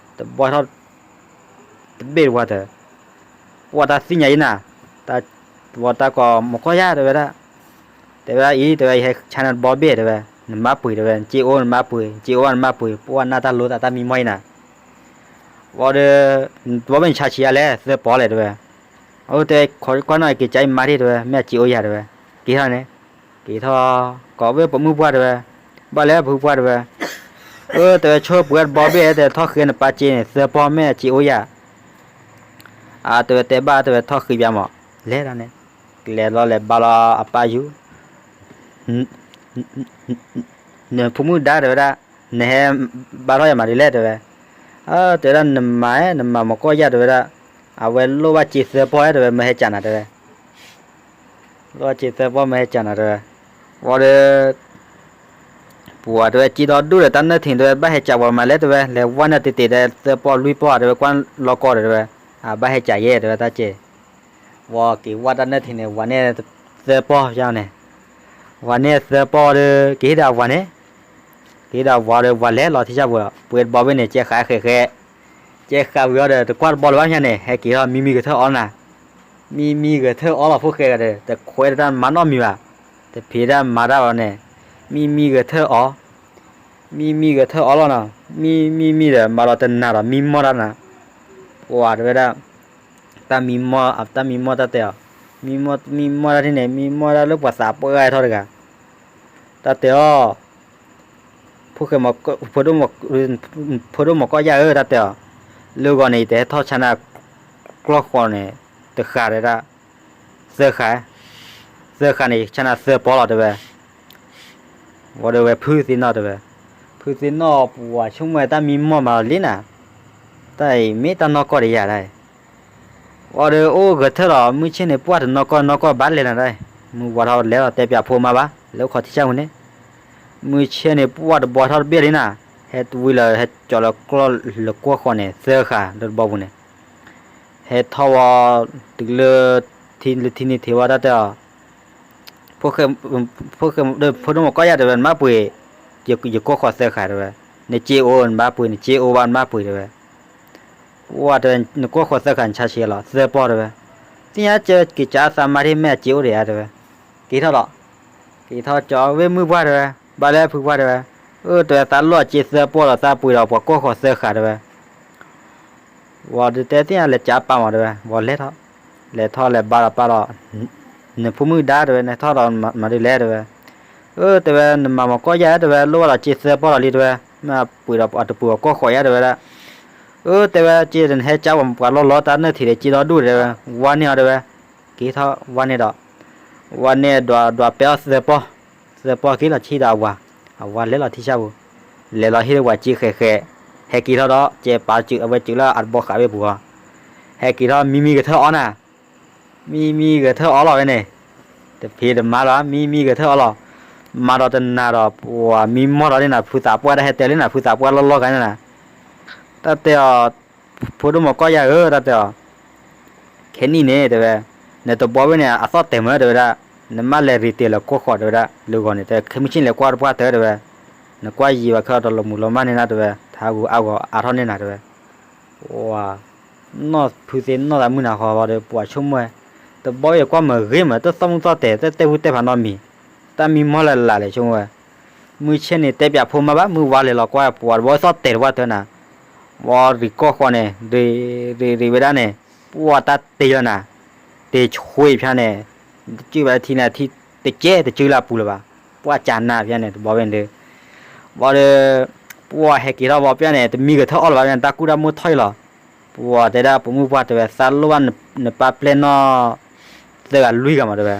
တဘီထီၣ် တဘ့ၣ်တဝါတၢၢ်, ပှၢ်တၢ်သ့ၣ်ညါအံၤနၤ, တၢ်ဝီတၢ်ကီၢ်မုၣ်ကီၢ်ယၢ် တဲဝဲဒၣ်, တဲဝဲဒၣ်အံၤ တဲဝဲ ယဟဲဆါနၤတဘီဘ့ၣ် တဲဝဲ, နမါပှ့ၤ တဲဝဲ နစ့အိၣ်နမါပှ့ၤ နစ့အိၣ်ဘၣ်နမါပှ့ၤ ပှၢ်နၢ်တၢ်လိသးတၢ်မံမီၢ်အံၤနၤ, ဝံၤဒီး, တဘီဘ့ၣ်နဆါဆံးအါလဲၣ် သၢပီလဲၣ် တဲဝဲ, အၢ တဲ ခိးကွၢ်နီၣ်က့ၤကၠါအံၤမါဒ့ၣ် တဲဝဲ မ့ၢ်အစ့အိၣ်ယၤ တဲဝဲ, က့ၤထီၣ်န့ၣ်, က့ၤထီၣ်, ကိးဝဲပိာ်မုၣ်ပှၢ် တဲဝဲ, ဘၣ်လဲၣ်ဖုပှၢ် တဲဝဲ, အၢ တဲဝဲ ဆိပှ့ၤတဘီဘ့ၣ် တဲထီၣ်ဃ့နပၢ်စ့န့ၣ် သၢပီမ့ၢ်အစ့အိၣ်ယၤ အါ တဲဝဲ တဲဘၣ် တဲဝဲ ထီၣ်ဃ့ဘၣ်မး, လဲၤဒၣ်န့ၣ်, လဲၤလီၤလဲၤဘါလီၤအပၢ်ယူၢ်, နဖိမုၣ်ဒါ တဲဝဲဒၣ်, နဟဲဘါထီၣ်ယၤမးဒ်လဲၣ် တဲဝဲ, အၢ တဲဝဲဒၣ် နမၤ နမၤမုၣ်ကီၢ်ယၢ် တဲဝဲဒၣ်, အဝဲလိၣ်ဘၣ်စ့သၢပီ တဲဝဲ မၢဟဲကးနၤ တဲဝဲ လိၣ်ဘၣ်စ့သၢပီ မၢဟဲကးနၤ တဲဝဲ, ဝံၤဒီး ပှၤ တဲဝဲ စ့ဒီဒူၣ်ဒီးတၢ်နၢၣ်ထံး တဲဝဲ ဘၣ်ဟဲကးပှၤမၤလဲၣ် တဲဝဲ လဲၤဝါန့ၢ်တ့ၢ်တ့ၢ်ဒီးသၢပီလွံၢ်ပီ တဲဝဲ ကွၢ်လီၤကီၢ်ဒီး တဲဝဲ, အဘၣ်ဟဲကးယဲ တဲဝဲတၢ်စ့, ဝံၤက့ၤဝါတၢ်နၢၣ်ထံးန့ၣ် ဝၤန့ၢ်သၢပီယါန့ၣ်, ဝၤန့ၢ်သၢပီဒီး က့ၤဟ့ၣ်ဒီးအဝၤန့ၣ်, က့ၤဟ့ၣ်ဒီးအဝၤဒီး ဝၤလဲၤလီၤထံဆၣ်ပူၤဒီး ပှ့ၤတဘီဘ့ၣ်န့ၣ် ကဲဃာ်ဃဲဃဲ ကဲဃာ်ဝံၤအီၤဒီး တကွၢ်တဘီလၢၤဘၣ်မ့ၢ်န့ၣ် ဟဲက့ၤထီၣ်မံမံဂဲၤထၢၣ်အီနၤ, မံမံဂဲၤထၢၣ်အီလီၤ ဖိၣ်ဃဲဂၤဒီး တခွဲးတၢ်မၤနီတမံၤဘၣ်, တဖံးတၢ်မၤတၢ်ဘၣ်န့ၣ်, မံမံဂဲၤထၢၣ်အီ, မံမံဂဲၤထၢၣ်အီလီၤနီၤ, မံမံမံဒီး မၤလီၤတနၤဒီး မံမီၢ်တၢ်နၤ, ပှၤ တဲဝဲဒၣ်, တၢ်မံမီၢ် တၢ်မံမီၢ်တၢ်တဲအီၤ, မံမီၢ် မံမီၢ်တၢ်ထံၣ်န့ၣ် မံမီၢ်တၢ်လၢပှၤသးပှၢ်ဂၤထီၣ်တဂၤ, တၢ်တဲအီၤ ဖိၣ်ဃဲ, ဖိဒိၣ်မုၣ်ကီၢ်ယၢ်ဧၢ တၢ်တဲအီၤ, လၢဂီၤန့ၣ် ယတဟဲထီၣ်ဆါနၤ ကျီၢ်ဃီန့ၣ် တဃာ်တဲဒၣ်, သၢဃာ်, သၢဃာ်န့ၣ် ဆါနၤသၢပီလီၤ တဲဝဲ, ဝံၤဒီးဝဲဖုသ့ၣ်နီၣ်တဲဝဲ, ဖုသ့ၣ်နီၣ်ပှၤဆိကမိၣ်တၢ်မံမီၢ်မၤလီၤလံနၤ, တၢ်အံၤမ့ၢ်တၢ်နီၢ်ကီၢ်ဒီးယၤဒၣ် ဝံၤဒီးအိၣ်ဂဲၤထၢၣ်လီၤ မုၢ်ဆ့ၣ်န့ၣ် ပှၢ်တနီၢ်ကီၢ်နီၢ်ကီၢ်ဘၣ်လဲၤနၤဒၣ်, မုၢ်ဝါထီၣ်လဲၤလီၤတဲပၠးဖိမါဘၣ် လဲၤအိၣ်ခိးထံဆၣ်ဝံၤန့ၣ်, မုၢ်ဆ့ၣ်န့ၣ် ပှၢ်တဘီထီၣ်တဘ့ၣ်လံနၤ, ဟဲဝံၤလၢဟဲကၠီၤလၢကျီၢ်လၢကွီၢ်ဃီန့ၣ် သၢဃာ်လၢတဘီပူၤန့ၣ်, ဟဲထီၣ်ဝံၤ တုၤလၢ ထံလၢထံနံၤထံဝဲတၢ်တဲအီၤ ဖိၣ်ဃဲ, ဖိဒိၣ်မုၣ်ကီၢ်ယၢ်တဲဝဲ နမါပှ့ၤ, ယကွီၢ်ဃီၤသၢဃာ်တဲဝဲ, နစ့အိၣ်နမါပှ့ၤ နစ့အိၣ်ဘၣ်နမါပှ့ၤတဲဝဲ, ဝံၤတဲဝဲ နကွီၢ်ဃီၤသၢဃာ် နဆါဆံးလီၤ သၢပီတဲဝဲ, သ့ၣ်ညါက့ၤကၠးသးမါဒ်မ့ၢ်အစ့အိၣ်ဒံးဧါတဲဝဲ, က့ၤထီၣ်လီၤ, က့ၤထီၣ်ကၠီၤဝဲမုၢ်ပှၢ်တဲဝဲ, ဘၣ်လဲၣ်ဖုပှၢ်တဲဝဲ, အၢ တဲဝဲ သးလိၣ်အစ့သၢပီလီၤ သးပှ့ၤဒီးပှၤကွီၢ်ဃီၤသၢဃာ်တဲဝဲ ဝံၤ ဝံၤဒီးတဲသ့ၣ်ညါလဲၤကးပၢ်မးတဲဝဲ, ဝံၤလဲၤထီၣ်, လဲၤထီၣ်လဲၤဘါဒီးပၢ်ဒီး, နဖိမုၣ်ဒါတဲဝဲ, နထီၣ်ဒီးမၤဒုးလဲၣ်တဲဝဲ, အၢ တဲဝဲ နမၤမၤကီၢ်ယၢ် တဲဝဲ, လိၣ်ဘၣ်ဒီးစ့သၢပီၢ်လီၤလံတဲဝဲ, မ့ၢ်ပှ့ၤဒီးအတပှ့ၤအီၤကီၢ်ဃိးယၢ်တဲဝဲဒၣ်, အၢ တဲဝဲ စ့တနဟဲကးပှၤလီၢ်လီၤ တၢ်နၢၣ်ထံးဒီးစ့ဒီဒူၣ်တဲဝဲ, ဝါန့ၢ်အီၤတဲဝဲ, က့ၤထီၣ်ဝါန့ၢ်ဒီး, ဝါန့ၢ်ဒွးဒွးပဲအီၣ်သၢပီၢ်, သၢပီၢ်က့ၤလီၤထံၣ်ဒီးအဝၤ, အဝၤလဲၤလီၤထံဆၣ်ပူၤ, လဲၤလီၤဟ့ၣ်လၢပှၤစ့ဃဲးဃဲး, ဟဲက့ၤထီၣ်ဒီး ကဲပာ်စၢၤအဝဲစၢၤလၢအတဘီဃးဘ့ၣ်ပူၤအီၤ, ဟဲက့ၤထီၣ်မံမံဂဲၤထၢၣ်အီၣ်နၤ, မံမံဂဲၤထၢၣ်အီၣ်လီၤဝဲန့ၣ်, တဖံးတမၤလီၤ မံမံဂဲၤထၢၣ်အီၣ်လီၤ, မၤဒီးတနၤဒီး ပှၤမံမီၢ်ဒီးလၢနၤ ဖုသးပှၢ်တၢ်ဟဲတဲလၢနၤ ဖုသးပှၢ်လီၢ်လီၢ်ဂၤန့ၣ်နၤ, တၢ်တဲအီၤ, ဖိဒိၣ်မၤကီၢ်ယၢ်ဧၢ တၢ်တဲအီၤ ခဲနံၣ်န့ၣ်တဲဝဲ, နတဘီဘ့ၣ်န့ၣ် အသီၣ်တဲာ်မးတဲဝဲဒၣ်, နမ့ၢ်လဲၤရံတ့ၢ်လၢကီၢ်ဃိးတဲဝဲဒၣ်, လၢဂီၤန့ၣ် တဲခဲမုၢ်ဆ့ၣ်န့ၣ် လဲၤကွၢ်တပှၢ်တၢၢ်တဲဝဲ, နကွၢ်ယံာ်ဘၣ်ခဲလီၤတလီၤမုၢ်လီၤမၢ်န့ၣ်နၤတဲဝဲ, ထါဂုၤအါဂီၤအါထီၣ်န့ၢ်နၤတဲဝဲ, ပှၤ, နီၢ်ဖုသ့ၣ်နီၢ်သးမုၢ်နၤဃီဝံၤဒီး ပှၤဆိကမိၣ်ဝဲ, တဘီဘ့ၣ်ကွၢ်မ့ၢ်ဂ့ၤမး တသီၣ်မုၢ်သီၣ်တဲာ် တတဲဟူတဲဖးနီတမံၤ, တၢ်မံမီၢ်လၢ်လၢ်လဲၣ်ဆိကမိၣ်ဝဲ, မုၢ်ဆ့ၣ်န့ၣ်တဲပၠးဖိမါဘၣ် မုၢ်ဝါလဲၤလီၤကွၢ် ပှၤတဘီသီၣ်တဲာ်တပှၢ်တၢၢ်နၤ, ဝံၤရံၣ်ကီၢ်ဃိးန့ၣ်, ရံၣ်ရံၣ်ဝဲဒၣ်န့ၣ်, ပှၤတၢ်တ့လီၤနၤ, တ့ဆှ့ဖၠါန့ၣ်, တစုဘၣ်ထံန့ၣ် ထံတကဲတစုလၢအပူၤလၢၤဘၣ်, ပှၤကနၣ်ဖၠါန့ၣ် တဘီဘ့ၣ်န့ၣ်ဒီး, ဝံၤဒီး, ပှၤဟဲက့ၤထီၣ်ဝံၤဖၠါန့ၣ် တမံဂဲၤထၢၣ်အီၣ်လၢၤဘၣ်န့ၣ် တၢ်ကူၣ်တၢ်မိၣ်ထီၣ်အံၤလီၤ, ပှၤတဲဒၣ်ပိာ်မုၣ်ပှၢ်တဲဝဲ သးလိၣ်ဘၣ်နပၢ်ပျဲၢ်နီၢ်, သၢဂၤလွံၢ်ဂၤမးတဲဝဲ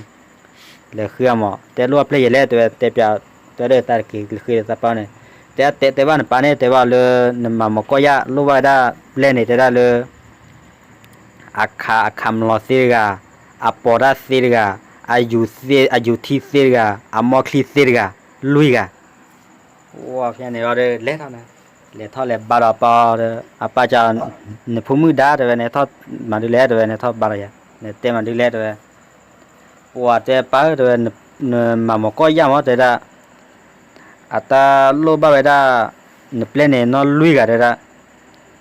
လဲၤဃုအမး တဲလိၣ်ဘၣ်ပျဲၢ်ယဲလဲၣ်တဲဝဲ တဲပၠး, တဲဒၣ်တၢ်တက့ၤဃ့ဒီးသးပၢ်န့ၣ်, တဲတဲဘၣ်နပၢ်န့ၣ် တဲဘၣ်လၢ နမၤမၤကီၢ်ယၢ်လိၣ်ဘၣ်ဝဲဒၣ်ပျဲၢ်န့ၣ် တဲဒၣ်လၢ အခးအခးမလီၤသ့တဂၤ, အပိာ်တၢ်သ့တဂၤ, အယူၤထံသ့တဂၤ, အမီချံသ့တဂၤ, လွံၢ်ဂၤ, ဝံၤဖဲန့ၣ်ဒီးလဲၤထီၣ်, လဲၤထီၣ်လဲၤဘါဒီးပၢ်, အပၢ်က, နဖိမုၣ်ဒါတဲဝဲ နထီၣ်မၤဒ်လဲၣ်တဲဝဲ နထီၣ်ဘါဒီးယၤ, နတဲမၤဒ်လဲၣ်တဲဝဲ ပှၤတဲပၢ်ဧၢတဲဝဲ, နမၤမၤကီၢ်ယၢ်မးတဲဒၣ်, အတၢ်လိၣ်ဘၣ်ဝဲဒၣ်, နပျဲၢ်န့ၣ်နီၢ်လွံၢ်ဂၤတဲဒၣ်,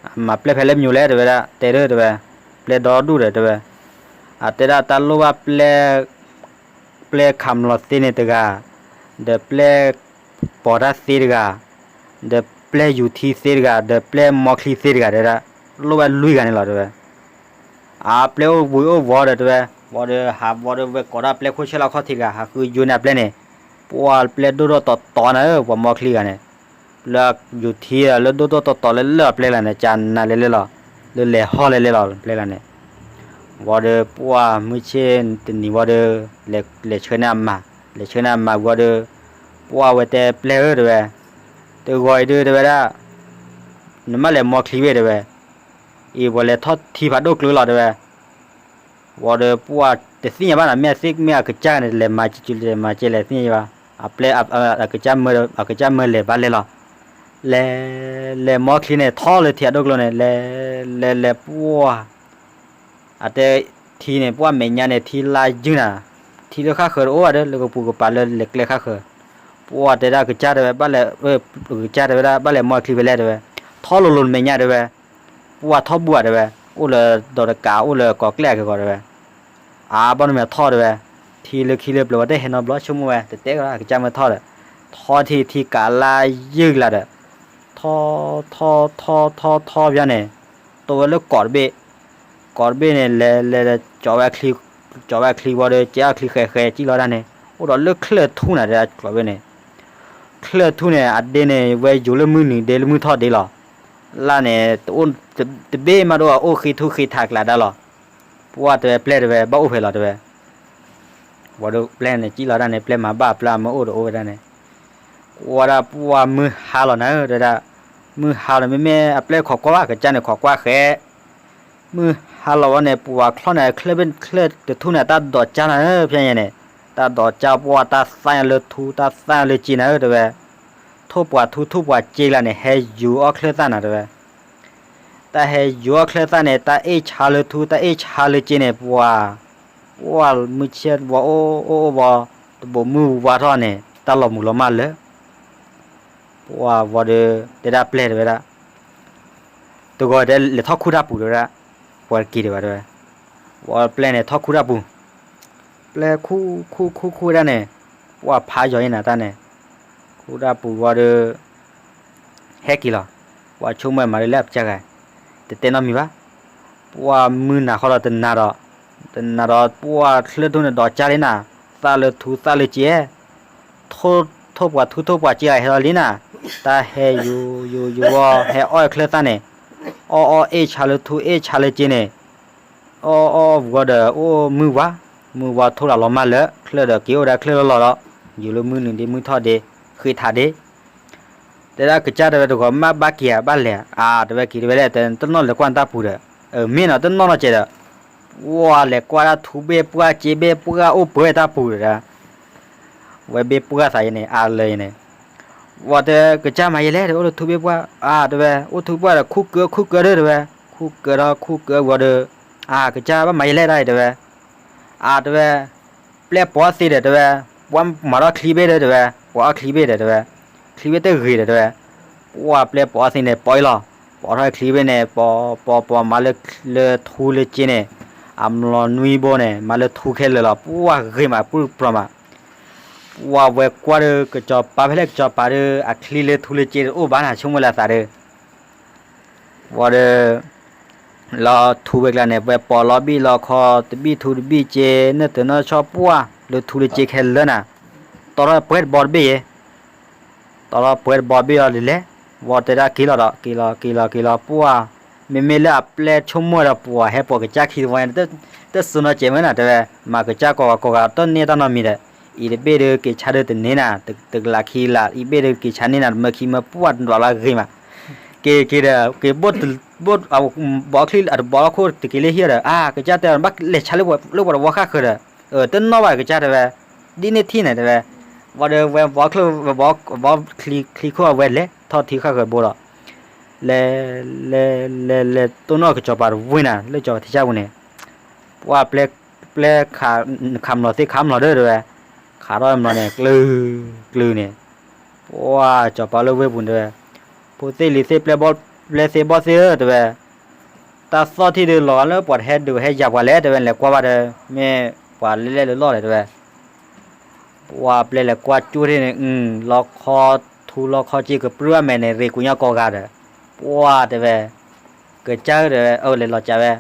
အမၤပျဲၢ်ဖဲလဲၣ်မညိလဲၣ်တဲဝဲဒၣ် တဲဒၣ်တဲဝဲ, ပျဲၢ်ဒီဒူၣ်ဒီးတဲဝဲ, အတဲဒၣ်တၢ်လိၣ်ဘၣ်ပျဲၢ်, ပျဲၢ်ခးမလီၤသ့န့ၣ်တဂၤ, ဒီးပျဲၢ်ပိာ်တၢ်သ့တဂၤ, ဒီးပျဲၢ်ယူၤထံသ့တဂၤ, ဒီးပျဲၢ်မီချံသ့တဂၤတဲဒၣ်, လိၣ်ဝဲလွံၢ်ဂၤန့ၣ်လီၤတဲဝဲ အပျဲၢ်အိၣ်ဝံၤအိၣ်ဝီၤဒီးတဲဝဲ, ဝံၤဒီးဟးဝံၤဒီးဝဲကိးဒၣ်ပျဲၢ်ခိၣ်ဆဲလီၤခီၣ်ထံးတဂၤ ဟးဃုယိန့ၢ်အပျဲၢ်န့ၣ်, ပှၤပျဲၢ်ဒိၣ်ဒိၣ်တီတီနၤဧၢ ပှၤမီချံဂၤန့ၣ်, လၢယူၤထံလၢဒိၣ်ဒိၣ်တီတီလၢလၢအပျဲၢ်လၢ်န့ၣ် ကနၤလဲၤလဲၣ်လီၤ, လၢလဲၤဟီၣ်လဲၤလဲၣ်လီၤပျဲၢ်လၢ်န့ၣ်, ဝံၤဒီးပှၤမုၢ်ဆ့ၣ်တနံၤဝံၤဒီး, လဲၤဆှၢန့ၢ်အမါ, လဲၤဆှၢန့ၢ်အမါဝံၤဒီး, ပှၤဝဲတဲပျဲၢ်ဧၢတဲဝဲ, တဂီၤအံၤဒုးတဲဝဲဒၣ် နမ့ၢ်လဲၤမီချံဘ့ၣ်တဲဝဲ, အံၤပှၤလဲၤထီၣ်ထံဖးဒိၣ်ကျိၤလီၤတဲဝဲ, ဝံၤဒီးပှၤတသ့ၣ်ညါဘၣ်နၤ မ့ၢ်သ့ၣ်မ့ၢ်အကစၢ်န့ၣ် လဲၤမၤကလဲၤမၤကလဲၤသ့ၣ်ညါဘၣ်, အပျဲၢ်, အကစၢ်မၢလဲၤဘၣ်လဲၣ်လီၤ, လဲၤ, လဲၤမီချံန့ၣ် ထီၣ်လၢထံအဒိၣ်ကျိၤန့ၣ် လဲၤ, လဲၤလဲၤပှၤ အတဲထံန့ၣ် ပှၤမဲာ်ညါန့ၣ် ထံလါယုၢ်နၤ, ထံလၢဃၣ်ဃၢၤတအိၣ်ဘၣ်ဒီး လၢကပူၤကပၤလၢလဲၤကျဲဃၣ်ဃၢၤ, ပှၤတဲဒၣ်ကစၢ်တဲဝဲ ဘၣ်လဲၤ, ကစၢ်တဲဝဲဒၣ် ဘၣ်လဲၤမီချံဖဲလဲၣ်တဲဝဲ, ထီၣ်လိၤလိၤနမဲာ်ညါတဲဝဲ, ပှၤထီၣ်ဘူၣ်ဧါတဲဝဲ, အိၣ်လၢဒီးတကး အိၣ်လၢကိးကျဲအက့ၤကီးတဲဝဲ, အါဘၣ်နမဲာ်ထီၣ်တဲဝဲ, ထံလၢခံလၢပျၢၤဝဲတဟဲနီတဘျီ ဆိကမိၣ်ဝဲ တတဲကဒီး အကစၢ်မၢထီၣ်ဒီး, ထီၣ်ထံထံကးလါယုၢ်ကလၤဒီး, ထီၣ်, ထီၣ်ထီၣ်ထီၣ်ထီၣ်ဖဲန့ၣ်, တိၢ်ဝဲလၢကိးတဘ့ၣ်, ကိးတဘ့ၣ်န့ၣ် လဲၤလဲၤလဲၤ ကၠီဝဲအချံ, ကၠီဝဲအချံဝံၤဒီး ကဲအချံဃဲဃဲကံၣ်လီၤဒၣ်န့ၣ် အိၣ်ဒီးလၢချၢၣ်ထူၣ်နၤတဲဒၣ်ကျိးဘ့ၣ်န့ၣ်, ချၢၣ်ထူၣ်န့ၣ် အဒ့န့ၣ် ဝဲယိၤလၢမုၢ်နုာ်ဒ့လၢမုၢ်ထီၣ်ဒ့လီၤ, လၢ်န့ၣ် တအိၣ်, တဘ့ၣ်မးတအိၣ် အိၣ်ဃ့ထူၣ်ဃ့ထးကျးဒၣ်လီၤ, ပှၤတဲဝဲပျဲၢ်တဲဝဲ ဘၣ်အိၣ်ဖဲလီၤတဲဝဲ ဝံၤဒီးပျဲၢ်န့ၣ် ကံၣ်လီၤဒၣ်န့ၣ် ပျဲၢ်မၤဘၣ်ပျၢ်မ့ၢ်အိၣ်ဒီးအိၣ်ဝဲဒၣ်န့ၣ်, ဝံၤဒၣ်ပှၤမုၢ်ဟါလီၤနၤဧၢ တဲဒၣ်, မုၢ်ဟါလီၤမ့မ့ၢ်အပျဲၢ်ခိးကွၢ်ဘၣ် ကစၢ်န့ၣ်ခိးကွၢ်ဃဲ, မုၢ်ဟါလီၤဝဲန့ၣ် ပှၤချီၣ်န့ၣ် ချၢၣ်ဘ့ၣ်ချၢၣ်တထူၣ်န့ၣ် တၢ်ဒိးကၢ်နၤဧၢ ဖဲညါန့ၣ်, တၢ်ဒိးကၢ်ပှၤတၢ်သၣ်ညါလၢထူ တၢ်သၣ်ညါလၢစ့နၤဧၢ တဲဝဲ, ထိၣ်ပှၤထူထိၣ်ပှၤစ့ကျါန့ၣ် ဟဲယူၤအီၣ်ချၢၣ်သၣ်နၤတဲဝဲ တၢ်ဟဲယူၤအီၣ်ချၢၣ်သၣ်န့ၣ် တၢ်အ့ၣ်ဆါလၢထူ တၢ်အ့ၣ်ဆါလၢစ့န့ၣ် ပှၤ, ပှၤမုၢ်ဆ့ၣ်ဝံၤအိၣ်အိၣ်အိၣ်ဝံၤ, တဘိးမုၢ်ဝါထီၣ်န့ၣ် တၢ်လီၤမုၢ်လီၤမၢ်လၢာ်, ပှၤဝံၤဒီး တဲဒၣ်ပျဲၢ်တဲဝဲဒၣ်, တဂီၤတဲလဲၤထီၣ်ခူၣ်တၢ်ပူၤတဲဝဲဒၣ်, ပှၤတက့ၤဒံးဘၣ်တဲဝဲ, ဝံၤပျဲၢ်န့ၣ်ထီၣ်ခူၣ်တၢ်ပူၤ, ပျဲၢ်ခူၣ်ခူၣ်ခူၣ်ခူၣ်ဝဲဒၣ်န့ၣ်, ပှၤဖးယီၤအံၤနၤတၢ်န့ၣ်, ခူၣ်တၢ်ပူၤဝံၤဒီး ဟဲက့ၤလီၤ, ပှၤဆိကမိၣ်မၤဒ်လဲၣ်အကစၢ်ဂၤ, တတဲနီတမံၤဘၣ်, ပှၢ်မုၢ်နၤဃီဒီးတနၤဒီး, တနၤဒီးပှၢ်ချၢထူန့ၣ်ဒီးကၢ်လံနၤ, သၣ်လၢထူသၣ်လၢက့, ထိၣ်ပှၤထူထိၣ်ပှၤက့ဂၤဟဲလီၤလံနၤ, တၢ်ဟဲယူၤယူၤယူၤဝီ ဟဲအီၣ်ချၢသၣ်န့ၣ်, အီၣ်အီၣ်အ့ၣ်ဆါလၢထူအ့ၣ်ဆါလၢက့န့ၣ်, အီၣ်အီၣ်ဝံၤဒီးအိၣ်မုၢ်ဝါ, မုၢ်ဝါထိၣ်လၢလီၤမၢ်လၢာ် ချၢဒီးက့ၤအိၣ်ဒၣ်ချၢလီၤလီၤဒီး, ယူၤလၢမုၢ်နုာ်ဒ့မုၢ်ထီၣ်ဒ့, ဃ့ထးဒ့ တဲဒၣ်ကစၢ်တဲဝဲတဂီၤမ့ၢ်ဘၣ်က့ၤဧါ ဘၣ်လဲၤဧါ, တဲဝဲက့ၤတဲဝဲလဲၣ် တနီၣ်လဲၤကွၢ်နတၢ်ပူၤဒီး, မ့ၢ်နီၤ တနီၣ်နီၢ်ကဲးဒီး, ဝဲလဲၤကွၢ်ဒၣ်ထူဘ့ၣ်ပှၢ်က့ဘ့ၣ်ပှၢ်အိၣ်ပှဲၤတၢ်ပူၤဒီး, ဝဲဘ့ၣ်ပှၢ်သးအံၤန့ၣ် အါလၢအံၤန့ၣ်, ဝဲတဲကစၢ်မၤယဲလဲၣ်ဒီး အိၣ်လၢထူဘ့ၣ်ပှၢ်, အါ တဲဝဲ, အိၣ်ထူပှၢ်ဒီးခူၣ်ကၢခူၣ်ကၢဒီးတဲဝဲ, ခူၣ်ကၢဒီးခူၣ်ကၢဝံၤဒီး, အါ ကစၢ်ဘၣ်မၤယဲလဲၣ်ဒၣ်အံၤတဲဝဲ, အါ တဲဝဲ, ပျဲၢ်ပိာ်အီၣ်သ့ဒီးတဲဝဲ, ပှၤမၤထီၣ်ချံဘ့ၣ်ဒီးတဲဝဲ, ပိာ်အီၣ်ချံဘ့ၣ်ဒီးတဲဝဲ, ချံဘ့ၣ်တဂ့ၤဒီးတဲဝဲ, ပှၢ်ပျဲၢ်ပိာ်အီၣ်သ့န့ၣ် ပိာ်အံၤလီၤ, ပိာ်ထီၣ်ချံဘ့ၣ်န့ၣ် ပိာ်ပိာ်ပိာ်မၤလၢ လၢထူလၢက့န့ၣ်, အမျိာ်နွံဘိန့ၣ် မၤလၢထူခဲလၢာ်လီၤ, ပှၢ်ဂ့ၤမး ပှၢ်ပြီၤမး, ပှၢ်ဝဲကွၢ်ဒီးကစီၤပၤဖဲလဲၣ် ကစီၤပၤဒီး အချံလၢထူလၢက့တအိၣ်ဘၣ်နၤ ဆိကမိၣ်လၢအသးဒီး ဝံၤဒီး လီၤထူဝဲကျါန့ၣ် ပှဲၤပိာ်လီၤဘံၣ်လီၤခီ တဘံၣ်ထူတဘံၣ်က့ နၢတၢၤနီၢ်ဆီပှၢ်လၢထူလၢက့ခဲလၢာ်နၤ, တီထီၣ်ပှဲၤတဘီတဘ့ၣ်အံၤ, တီထီၣ်ပှဲၤတဘီတဘ့ၣ်အံၤလံလဲၣ်, ဝံၤတဲဒၣ်က့ၤလီၤဒီး က့ၤလီၤက့ၤလီၤက့ၤလီၤ ပှၢ်, မ့မ့ၢ်လၢအပျဲၢ်ဆိကမိၣ်ဒီး ပှၢ်ဟဲပိာ်ကစၢ်ခံတဝီညါ တစိနီၤကဲးမ့ၢ်နၤတဲဝဲ, မၤကစၢ်ကိးဂၤကိးဂၤ တန့ၢ်တၢ်နီတမံၤဒီး, အံၤတဘ့ၣ်ဒီးက့ၤဆါဒုးတန့ၢ်နၤ, တကလးခံလး အံၤဘ့ၣ်ဒီးက့ၤဆါန့ၢ်နၤ မၢခံမၢပှၢ်တဒွးလၢအဂ့ၤမး က့ၤက့ၤဒီး က့ၤဘိၣ် ဘိၣ် ဘီချံအတဘီလီၢ်ခိၣ်တက့ၤလၢဟံၣ်ဒီး အါ ကစၢ်တဲဘၣ်လဲၤဆါလၢပှၤတဝီဃၣ်ဃၢၤဒီး, တနီၣ်ဘၣ်ကစၢ်တဲဝဲ, ဒ်န့ၣ်ထံၣ်န့ၣ်တဲဝဲ, ဝံၤဒီးဝဲဘီချံ ဝဲဘီချံချံခိၣ်အဝဲလဲၤထီၣ်ထံဃၣ်ဃၢၤဘိဒီး, လဲၤ လဲၤ လဲၤ လဲၤတိၢ်နီၣ်ကစီၤပၤတဝ့ၢ်နၤ လၢကစီၤပၤထံဆၣ်ပူၤန့ၣ်, ပှၢ်ပျဲ ပျဲ ခးမျိာ်သ့ၣ်ခးမျိာ်ဒီးတဲဝဲ, ခးထီၣ်မျိာ်န့ၣ် ကျုၤ ကျုၤန့ၣ် ပှၢ်ကစီၤပၤလၢဝ့ၢ်ပူၤန့ၣ်တဲဝဲ, ဖိသ့ၣ်လံၤသ့ၣ်ပျဲၢ်ဘီၣ် ပျဲၢ်သ့ၣ်ဘီၣ်သ့ၣ်ဧၢတဲဝဲ, တၢ်သီၣ်ထံၣ်ဒီးလီၤဂာ်လၢပှၤတဟဲဒုးဟဲယၤပှၤလဲၣ်တဲဝဲ လဲၤကွၢ်ဘၣ်ဒီး မ့ၢ်ပှၤလဲၤလဲၤလၢလီၢ်လဲၣ်တဲဝဲ, ပှၢ်ပျဲၢ်လဲၤကွၢ်ကၠိထံၣ်န့ၣ် လီခီထူလီခီစ့ကပြုၢ်ဘၣ်မဲာ်န့ၣ် ရ့ၣ်ကူညီကိးဂၤဒီး, ပှၢ်တဲဝဲ, ကစၢ်ဧၢတဲဝဲ အၢလဲၤလီၤကးဝဲ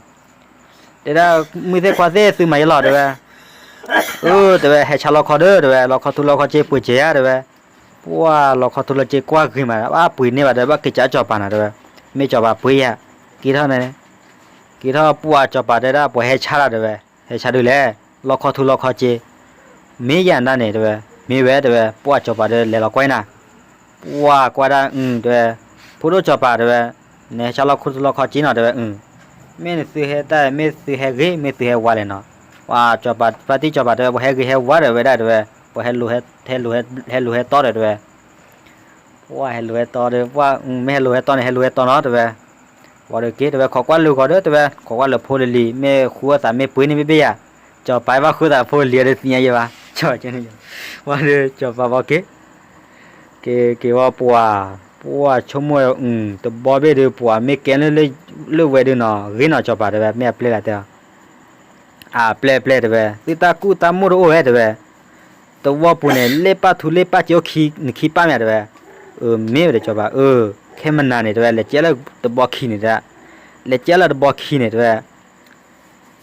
တဲဒၣ် မုၢ်သ့ၣ်ခွါသ့ၣ်သုမၤယဲလီၤတဲဝဲ, အၢတဲဝဲ ဟဲဆါလီခီဒီးတဲဝဲ လီခီထူလီခီစ့ပှ့ၤစ့ဧါတဲဝဲ, ပှၢ်လီခီထူလီခီစ့ကွၢ်ဂ့ၤမး ဘၣ်ပှ့ၤန့ၢ်ဘၣ်တဲဝဲ ဘၣ်က့ၤကးစီၤပၤနၤတဲဝဲ, မ့ၢ်စီၤပၤပှ့ၤယၤ, က့ၤထီၣ်န့ၣ်, က့ၤထီၣ်ပှၢ်စီၤပၤတဲဒၣ် ပှၤဟဲဆါလီၤတဲဝဲ, ဟဲဆါဒုးလဲၣ်, လီခီထူလီခီစ့, မ့ၢ်ယၤနၤန့ၣ်တဲဝဲ, မ့ၢ်ဝဲတဲဝဲ ပှၢ်စီၤပၤဒီးလဲၤလီၤကွၢ်နၤ ပှၢ်ကွၢ်ဒၣ်အုတဲဝဲ, ဖိဒိၣ်စီၤပၤတဲဝဲ, နဟဲဆါလီခီထူလီခီစ့နီၤတဲဝဲအု, မ့ၢ်နသုဟဲတၢ် မ့ၢ်သုဟဲဂ့ၤ မ့ၢ်သုဟဲဝါလဲၣ်နီၤ, ပှၢ်စီၤပၤ ဖါတံၢ်စီၤပၤတဲဝဲ ပှၤဟဲဂ့ၤဟဲဝါဒီးဝဲဒၣ်တဲဝဲ, ပှၤဟဲလိၤဟဲတီဒီးတဲဝဲ, ပှၢ်ဟဲလိၤဟဲတီဒီး ပှၢ်မ့ၢ်ဟဲလိၤဟဲတီန့ၣ် ဟဲလိၤဟဲတီနီၤတဲဝဲ, ဝံၤဒီးက့ၤတဲဝဲ ခိးကွၢ်လၢဂီၤဒီးတဲဝဲ ခိးကွၢ်လၢဖိလံၤလံၤ မ့ၢ်ဃူအသးမ့ၢ်ပှ့ၤန့ၢ်ဘ့ၣ်ဘ့ၣ်ယၤ, စီၤပၤဘၣ်ဃုသးဖိလံၤဒီးသ့ၣ်ညါယဲဘၣ်, ဝံၤဒီးစီၤပၤဘီက့ၤ က့ၤက့ၤဝဲပှၢ်, ပှၢ်ဆိကမိၣ်, တဘီဘ့ၣ်ဒီးပှၢ်မ့ၢ်ကဲလၢ လၢဝဲဒုးနီၤ ဂ့ၤနီၤစီၤပၤတဲဝဲ မ့ၢ်အပျဲၢ်လၢတဲအီၤ, အပျဲၢ်ပျဲၢ်တဲဝဲ သုတၢ်ကူၣ်တၢ်မိၣ်တအိၣ်ဝဲတဲဝဲ, တဝီပူၤန့ၣ် လ့ၣ်ပၣ်ထူလ့ၣ်ပၣ်စ့အိၣ်ခံ နခံပၣ်မ့ၢ်တဲဝဲ, အမ့ၢ်ဝဲဒီးစီၤပၤအၢ, ခဲမနၤန့ၣ်တဲဝဲ လဲၤကဲလၢတဘီခံန့ၣ်တဲ, လဲၤကဲလၢတဘီခံန့ၣ်တဲဝဲ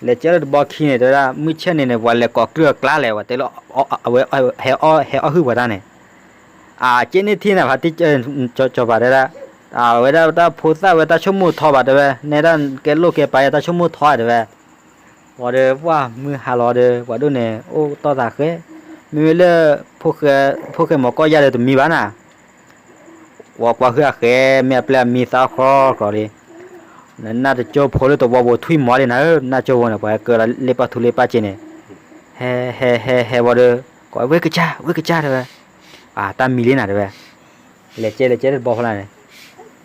လဲၤကဲလၢတဘီခံန့ၣ် တဲဝဲဒၣ် မုၢ်ဆ့ၣ်န့ၣ်န့ၣ် ပှၤလဲၤကိးကျၢၢ်အကျါလဲၣ် ပှၤတဲလၢ အဝဲ ဟဲအီၣ် ဟဲအီၣ်ဟုၣ်ပှၤတၢ်န့ၣ်, အက့န့ၣ်ထံၣ်နၤဖါတံၢ် စီၤပၤတဲဒၣ်, အဝဲဒၣ်တၢ်ဖိသၣ်ဝဲတၢ်ဆိကမိၣ်ထီဘၣ်တဲဝဲ နဲဒၣ်ကဲလိၣ်ကဲပာ်ယဲတၢ်ဆိကမိၣ်ထီတဲဝဲ, ဝံၤဒီးပှၢ်မုၢ်ဟါလီၤဒီး ပှၤဒိၣ်န့ၣ် အိၣ်တီၢ်သးဃဲ, မ့မ့ၢ်လၢ ဖိဃဲမီၤကီၢ်ယါဒီးတမံၤဘၣ်နၤ ဝံၤကွၢ်ဟုၣ်အဃဲ မ့ၢ်အပျဲၢ်အမံသးဃီဃီလံ, နနၢ်တကၠိဖိလၢတဝီပူၤထွံၣ်မီၤလံနၤဧၢ, နနၢ်ကၠိဖိန့ၣ် ပှၤဟဲကၢလီၤလ့ၣ်ပၣ်ထူလ့ၣ်ပၣ်စ့န့ၣ်, ဟဲ ဟဲ ဟဲ ဟဲဝံၤဒီး ကိးဝဲကစၢ် ဝဲကစၢ်တဲဝဲ, အတၢ်မံၤလံနၤတဲဝဲ, လဲၤကဲလဲၤကဲလၢတဘီဖိလၢန့ၣ်,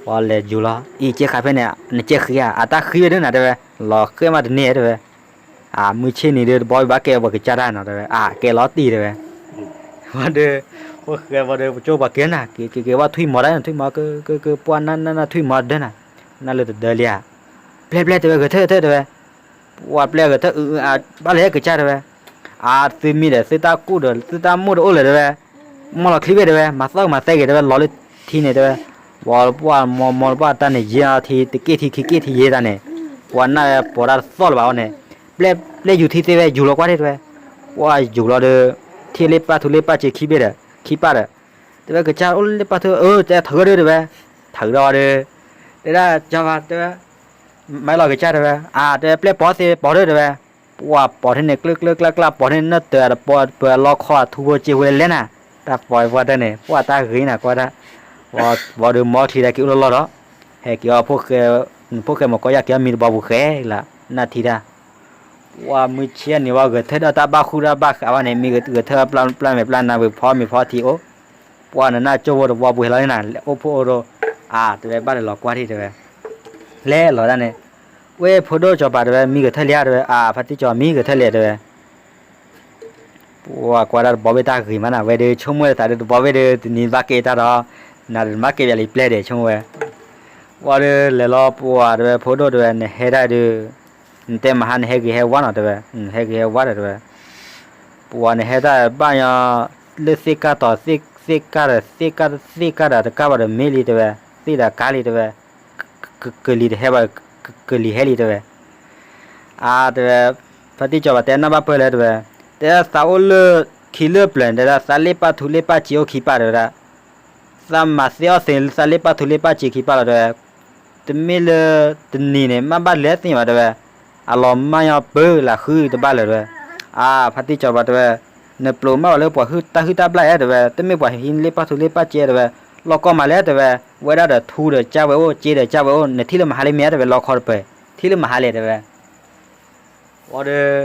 ပှၤလဲၤယူၤလီၤ အံၤကဲဃာ်ဖဲန့ၣ် နကဲဃံဧါ အတၢ်ဃံဝဲဒၣ်နၤတဲဝဲ, လီၤဃဲမးတန့ၢ်တဲဝဲ, အမုၢ်ဆ့ၣ်နံၤဒီးတဘီဘၣ်ကဲပှၤကစၢ်တၢ်နီၤတဲဝဲ အကဲလီၤတံၢ်တဲဝဲ ဝံၤဒီး ဖိဃဲဝံၤဒီး ပကၠိပှၤကဲနၤ က့ၤက့ၤက့ၤ ဝဲထွံၣ်မီၤဒၣ်နၤ ထွံၣ်မီၤကကပှၢ်နၢ်နၢ်နၢ်ထွံၣ်မီၤဒၢနၤ, နၢ်လၢတဒၢလံဧါ, ပျဲၢ်ပျဲၢ်တဲဝဲ ဂဲၤထၢၣ်ထၢၣ်တဲဝဲ, ပှၢ်ပျဲၢ်ဂဲၤထၢၣ်အုအါ ဘၣ်လဲၤဟဲကစၢ်တဲဝဲ, အသုမံၤဒီး သုတၢ်ကူၣ်ဒီး သုတၢ်မိၣ်ဒီးအိၣ်လၢၤတဲဝဲ, မီၢ်လီၤချံဘ့ၣ်တဲဝဲ မၤသီၣ်မၤသဲဂ့ၤတဲဝဲ လီၤလၢထံန့ၣ်တဲဝဲ, ဝံၤပှၢ်မီၤမီၤပှၢ်တၢ်န့ၣ်ယဲၢ်အီၤထံ တက့ၢ်ထံခံက့ၢ်ထံယဲၢ်တၢ်န့ၣ် ပှၤနၢ်ပိာ်တၢ်တသီၣ်လၢၤဘၣ်အီၤန့ၣ်, ပျဲၢ်ယူၤထံသ့ဝဲ ယူၤလီၤကွၢ်ထံၣ်တဲဝဲ, ပှၤယူၤလီၤဒီး ထံၣ်လ့ပၢ်ထူလ့ပၢ်စ့ခံဘ့ၣ်ဒီး ခံပၢ်ဒီး, တဲဝဲကစၢ်အိၣ်လ့ပၢ်ထူ အၢ တဲထၢၣ်ဒီးတဲဝဲ, ထၢၣ်ဒီးဒီး, တဲဒၣ်ကၠီၤပၤတဲဝဲ, မၤလီၤကစၢ်တဲဝဲ, အါ တဲဝဲပျဲၢ်ပိာ်သ့ပိာ်ဒီးတဲဝဲ, ပှၤပိာ်ထံၣ်န့ၣ် ကျၢကျၢကျါကျါ ပိာ်ထံၣ်န့ၣ်နၢ်တၢၤဒီးပိာ်ပၢၤလီခီအထူဖိစ့ဖိလဲၣ်နၤ, တၢ်ပိာ်ဝဲပှၢ်တၢၢ်န့ၣ် ပှၤတၢ်ဂ့ၤနၤကွၢ်တၢ်, ဝံၤဒီးမီချံဒၣ်က့ၤအိၣ်လီၤလီၤဒီး, ဟဲက့ၤအီၤ ဖိၣ်ဃဲမ့ၢ်ကိးယၢ်က့ၤအီၤမံတဘီပူၤဃဲလၢ နၢ်ထံတၢ်, ပှၤမုၢ်ဆ့ၣ်န့ၣ်ဝဲဂဲၤထၢၣ်ဒီးတၢ်ဘၣ်ဃူတၢ်ဘၣ်ဃးဘၣ်န့ၣ် မ့ၢ်ဂဲၤထၢၣ်ပျၢ်မဲာ်ပျၢ်နါဝံၤဖီမ့ၤဖီထံအိၣ်, ပှၤနနၢ်ကၠိဖိတဘီပူၤဟဲလီၤန့ၣ်နၤ လဲၤအိၣ်ဖှိၣ်အိၣ်ဒီး, အါ တဲဝဲဘၣ်လဲၤလီၤကွၢ်ထံၣ်တဲဝဲ, လဲၤလီၤဒၣ်န့ၣ်, ဝဲဖိဒိၣ်ကၠီၤပၤတဲဝဲ မံဂဲၤထၢၣ်လံဧါတဲဝဲ, အါ ဖါတံၢ်ကၠီၤမံဂဲၤထၢၣ်လံတဲဝဲ ပှၤကွၢ်တၢ်တဘီဘ့ၣ်တၢ်ဂ့ၤမးနၤ ဝဲဒီးဆိကမိၣ်သးဒီးတဘီဘ့ၣ်ဒီး တနံၤဘၣ်ကဲတၢ်ဒီး, နၤဒီးနဘၣ်ကဲပျးလံပျဲၢ်ဒီးဆိကမိၣ်ဝဲ, ပှၤဒီးလဲၤလီၤပှၤတဲဝဲ ဖိဒိၣ်တဲဝဲ နဟဲတၢ်ဒီး, နတဲမဟါနဟဲဂ့ၤဟဲဝါနီၤတဲဝဲ, ဟဲဂ့ၤဟဲဝါဒီးတဲဝဲ, ပှၤနဟဲတၢ်ဘၣ်ညီ, လၢသ့ၣ်ကၢ်တီၤ, သ့ၣ်ကၢ်ဒီး, သ့ၣ်ကၢ်ဒီးတကၢ်ဘၣ်ဒီးမ့ၢ်လံတဲဝဲ, သ့ၣ်ဒီးကါလံတဲဝဲ, ကလံၤတဟဲဘၣ်, ကလံၤဟဲလံတဲဝဲ အါ တဲဝဲ, ဖါတံၢ်ကၠီၤပၤတဲနၢ်ဘၣ်ပၢၢ်လဲၣ်တဲဝဲ, တဲသးအိၣ်လၢခံလၢပျၢၤန့ၣ် တဲဒၣ်သးလ့ပၢ်ထူလ့ပၢ်စ့အိၣ်ခံပၢ်တဲဝဲဒၣ်, သးမၤသ့အီၣ်သ့သးလ့ပၢ်ထူလ့ပၢ်စ့ခံပၢ်လီၤတဲဝဲ, တမ့ၢ်လၢတနံၤန့ၣ် မ့ၢ်ဘၣ်လဲၤသ့ၣ်ညါဘၣ်တဲဝဲ, အလီၤမၢ်ညီပၢၢ်လၢဃုတဘၣ်လၢၤတဲဝဲ, အါ ဖါတံၢ်ကၠီၤပၤတဲဝဲ, နပျိးမၢ်ဝဲလၢပှၤဟုၣ်တၢ်ဟုၣ်တၢ်ဘျၣ်ဧါတဲဝဲ, တမ့ၢ်ပှၤဟံးလ့ပၢ်ထူလ့ပၢ်စ့တဲဝဲ, လီၢ်ကီၢ်မးလဲၣ်တဲဝဲ, ဝဲဒၣ်ဒီးထူဒီးကၢ်ဝဲအိၣ် စ့ဒီးကၢ်ဝဲအိၣ် နထံၣ်လၢမဟါလံမ့ၢ်ဧါတဲဝဲ လီခီတပၢၤ, ထံၣ်လၢမဟါလဲၣ်တဲဝဲ, ဝံၤဒီး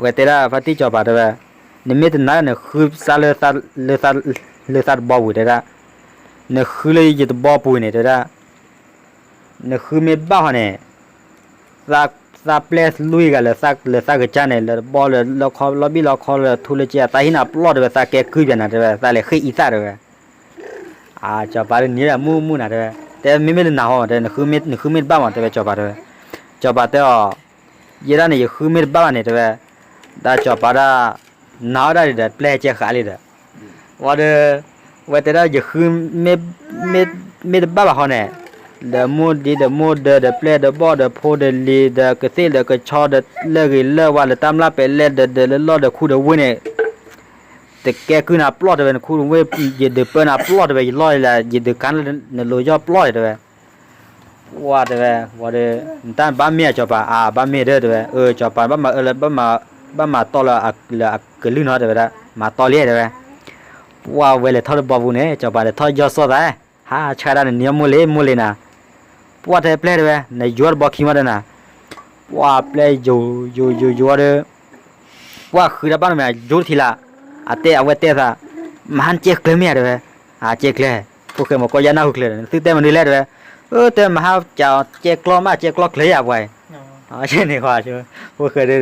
ဝဲတဲဒၣ်ဖါတံၢ်ကၠီၤပၤတဲဝဲ, နမ့ၢ်တနာ်နဃုစါလၢ လၢသးတဘီပူၤတဲဒၣ်, နဃုလၢယတဘီပူၤန့ၣ်တဲဒၣ်, နဃုမ့ၢ်ဘၣ်ဟီန့ၣ် သးပျဲၢ်လွံၢ်ဂၤလၢသးကစၢ်န့ၣ် လၢတဘီလၢလီခီလီဘံၣ်လီခီလၢထူလၢစ့ သးဟံးနၤပျီၢ်တဲဝဲ သးကဲကုၢ်ပၠးနၤတဲဝဲ သးလဲၤဃ့အံသၣ်တဲဝဲ, အါ ကၠီၤပၤဒ်န့ၣ်ဒၣ်မုၢ်မုၢ်နၤတဲဝဲ, တဲမ့မ့ၢ်လၢနၤဟီတဲ နဃုမ့ၢ်တဘၣ်မးတဲဝဲကၠီၤပၤတဲဝဲ, ကၠီၤပၤတဲအီၤ, ယဲဒၣ်န့ၣ် ယဃုမ့ၢ်တဘၣ်ဘၣ်န့ၣ်တဲဝဲ, ဒီးကၠီၤပၤဒၣ် နာ်ဝဲဒၣ်ဒီးပျဲၢ်ကဲဃာ်လံဒီး, ဝံၤဒီး ဝဲတဲဒၣ်ယဃု မ့ၢ်တဘၣ်ဘၣ်ဟီန့ၣ်, ဒီးမိၢ်ဒံးဒီးမိၢ်ဒၢးဒီး ပျဲၢ်ဒီးဘီၣ်ဒီးဖိဒီးလံၤဒီးကသ့ၣ်ဒီးကဆီဒီးလၢၢ်ဂ့ၤလၢၢ်ဝါလၢတၢ်မျၢ်ပဲာ်လဲၢ်ဒီး ဒီးလၢလီၢ်ဒီးခူဒီးဝ့ၢ်န့ၣ်, တကဲကုၢ်နၤပျီၢ်တဲဝဲ နခူဒီးဝ့ၢ် ယဒုးပၢနၤပျီၢ်တဲဝဲ ယလီၢ်လံလၢယဒုးကါလၢနလိၤယီၢ်ပျီၢ်တဲဝဲ ပှၢ်တဲဝဲ, ဝံၤဒီး နတၢ်ဘၣ်မ့ၢ်ဧါကၠီၤပၤ, အါ ဘၣ်မ့ၢ်ဒီးတဲဝဲ, အၢ ကၠီၤပၤဘၣ်မၤအၢလၢ ဘၣ်မၤတီၢ်လၢအကလုၢ်နီၤတဲဝဲဒၣ်, မၤတီၢ်လံတဲဝဲ, ပှၢ်ဝဲလဲၤထီၣ်တဘီပူၤန့ၣ် ကၠီၤပၤလဲၤထီၣ်ယီၢ်စီၣ်သး, ဟးဆါဒၣ်နနံၤမိၢ်လ့မိၢ်လ့နၤ, ပှၢ်တဲပျဲၢ်တဲဝဲ နယိၤတဘီခံမီၢ်တဲနၤ, ပှၢ်ပျဲၢ်ယိၤယိၤယိၤယိၤဒီး ပှၢ်ဃုတၢ်ဘၣ်န့ၣ်မ့ၢ်ယိၤတထံလၢ, အတဲအဝဲတဲသး, မဟါနကဲကျၢၤမ့ၢ်ဧါတဲဝဲ, အကဲကျၢၤ, ဖိၣ်ဃဲမ့ၢ်ကီၢ်ယါနၢ်ဟူကျၢၤဒီး နသုတဲမနုၤလဲၣ်တဲဝဲ, အၢ တဲမဟါကဲကျီမး ကဲကျီကျၢၤယၤပှၤအံၤ, န့ၣ်ဃီ, ဖိၣ်ဃဲ,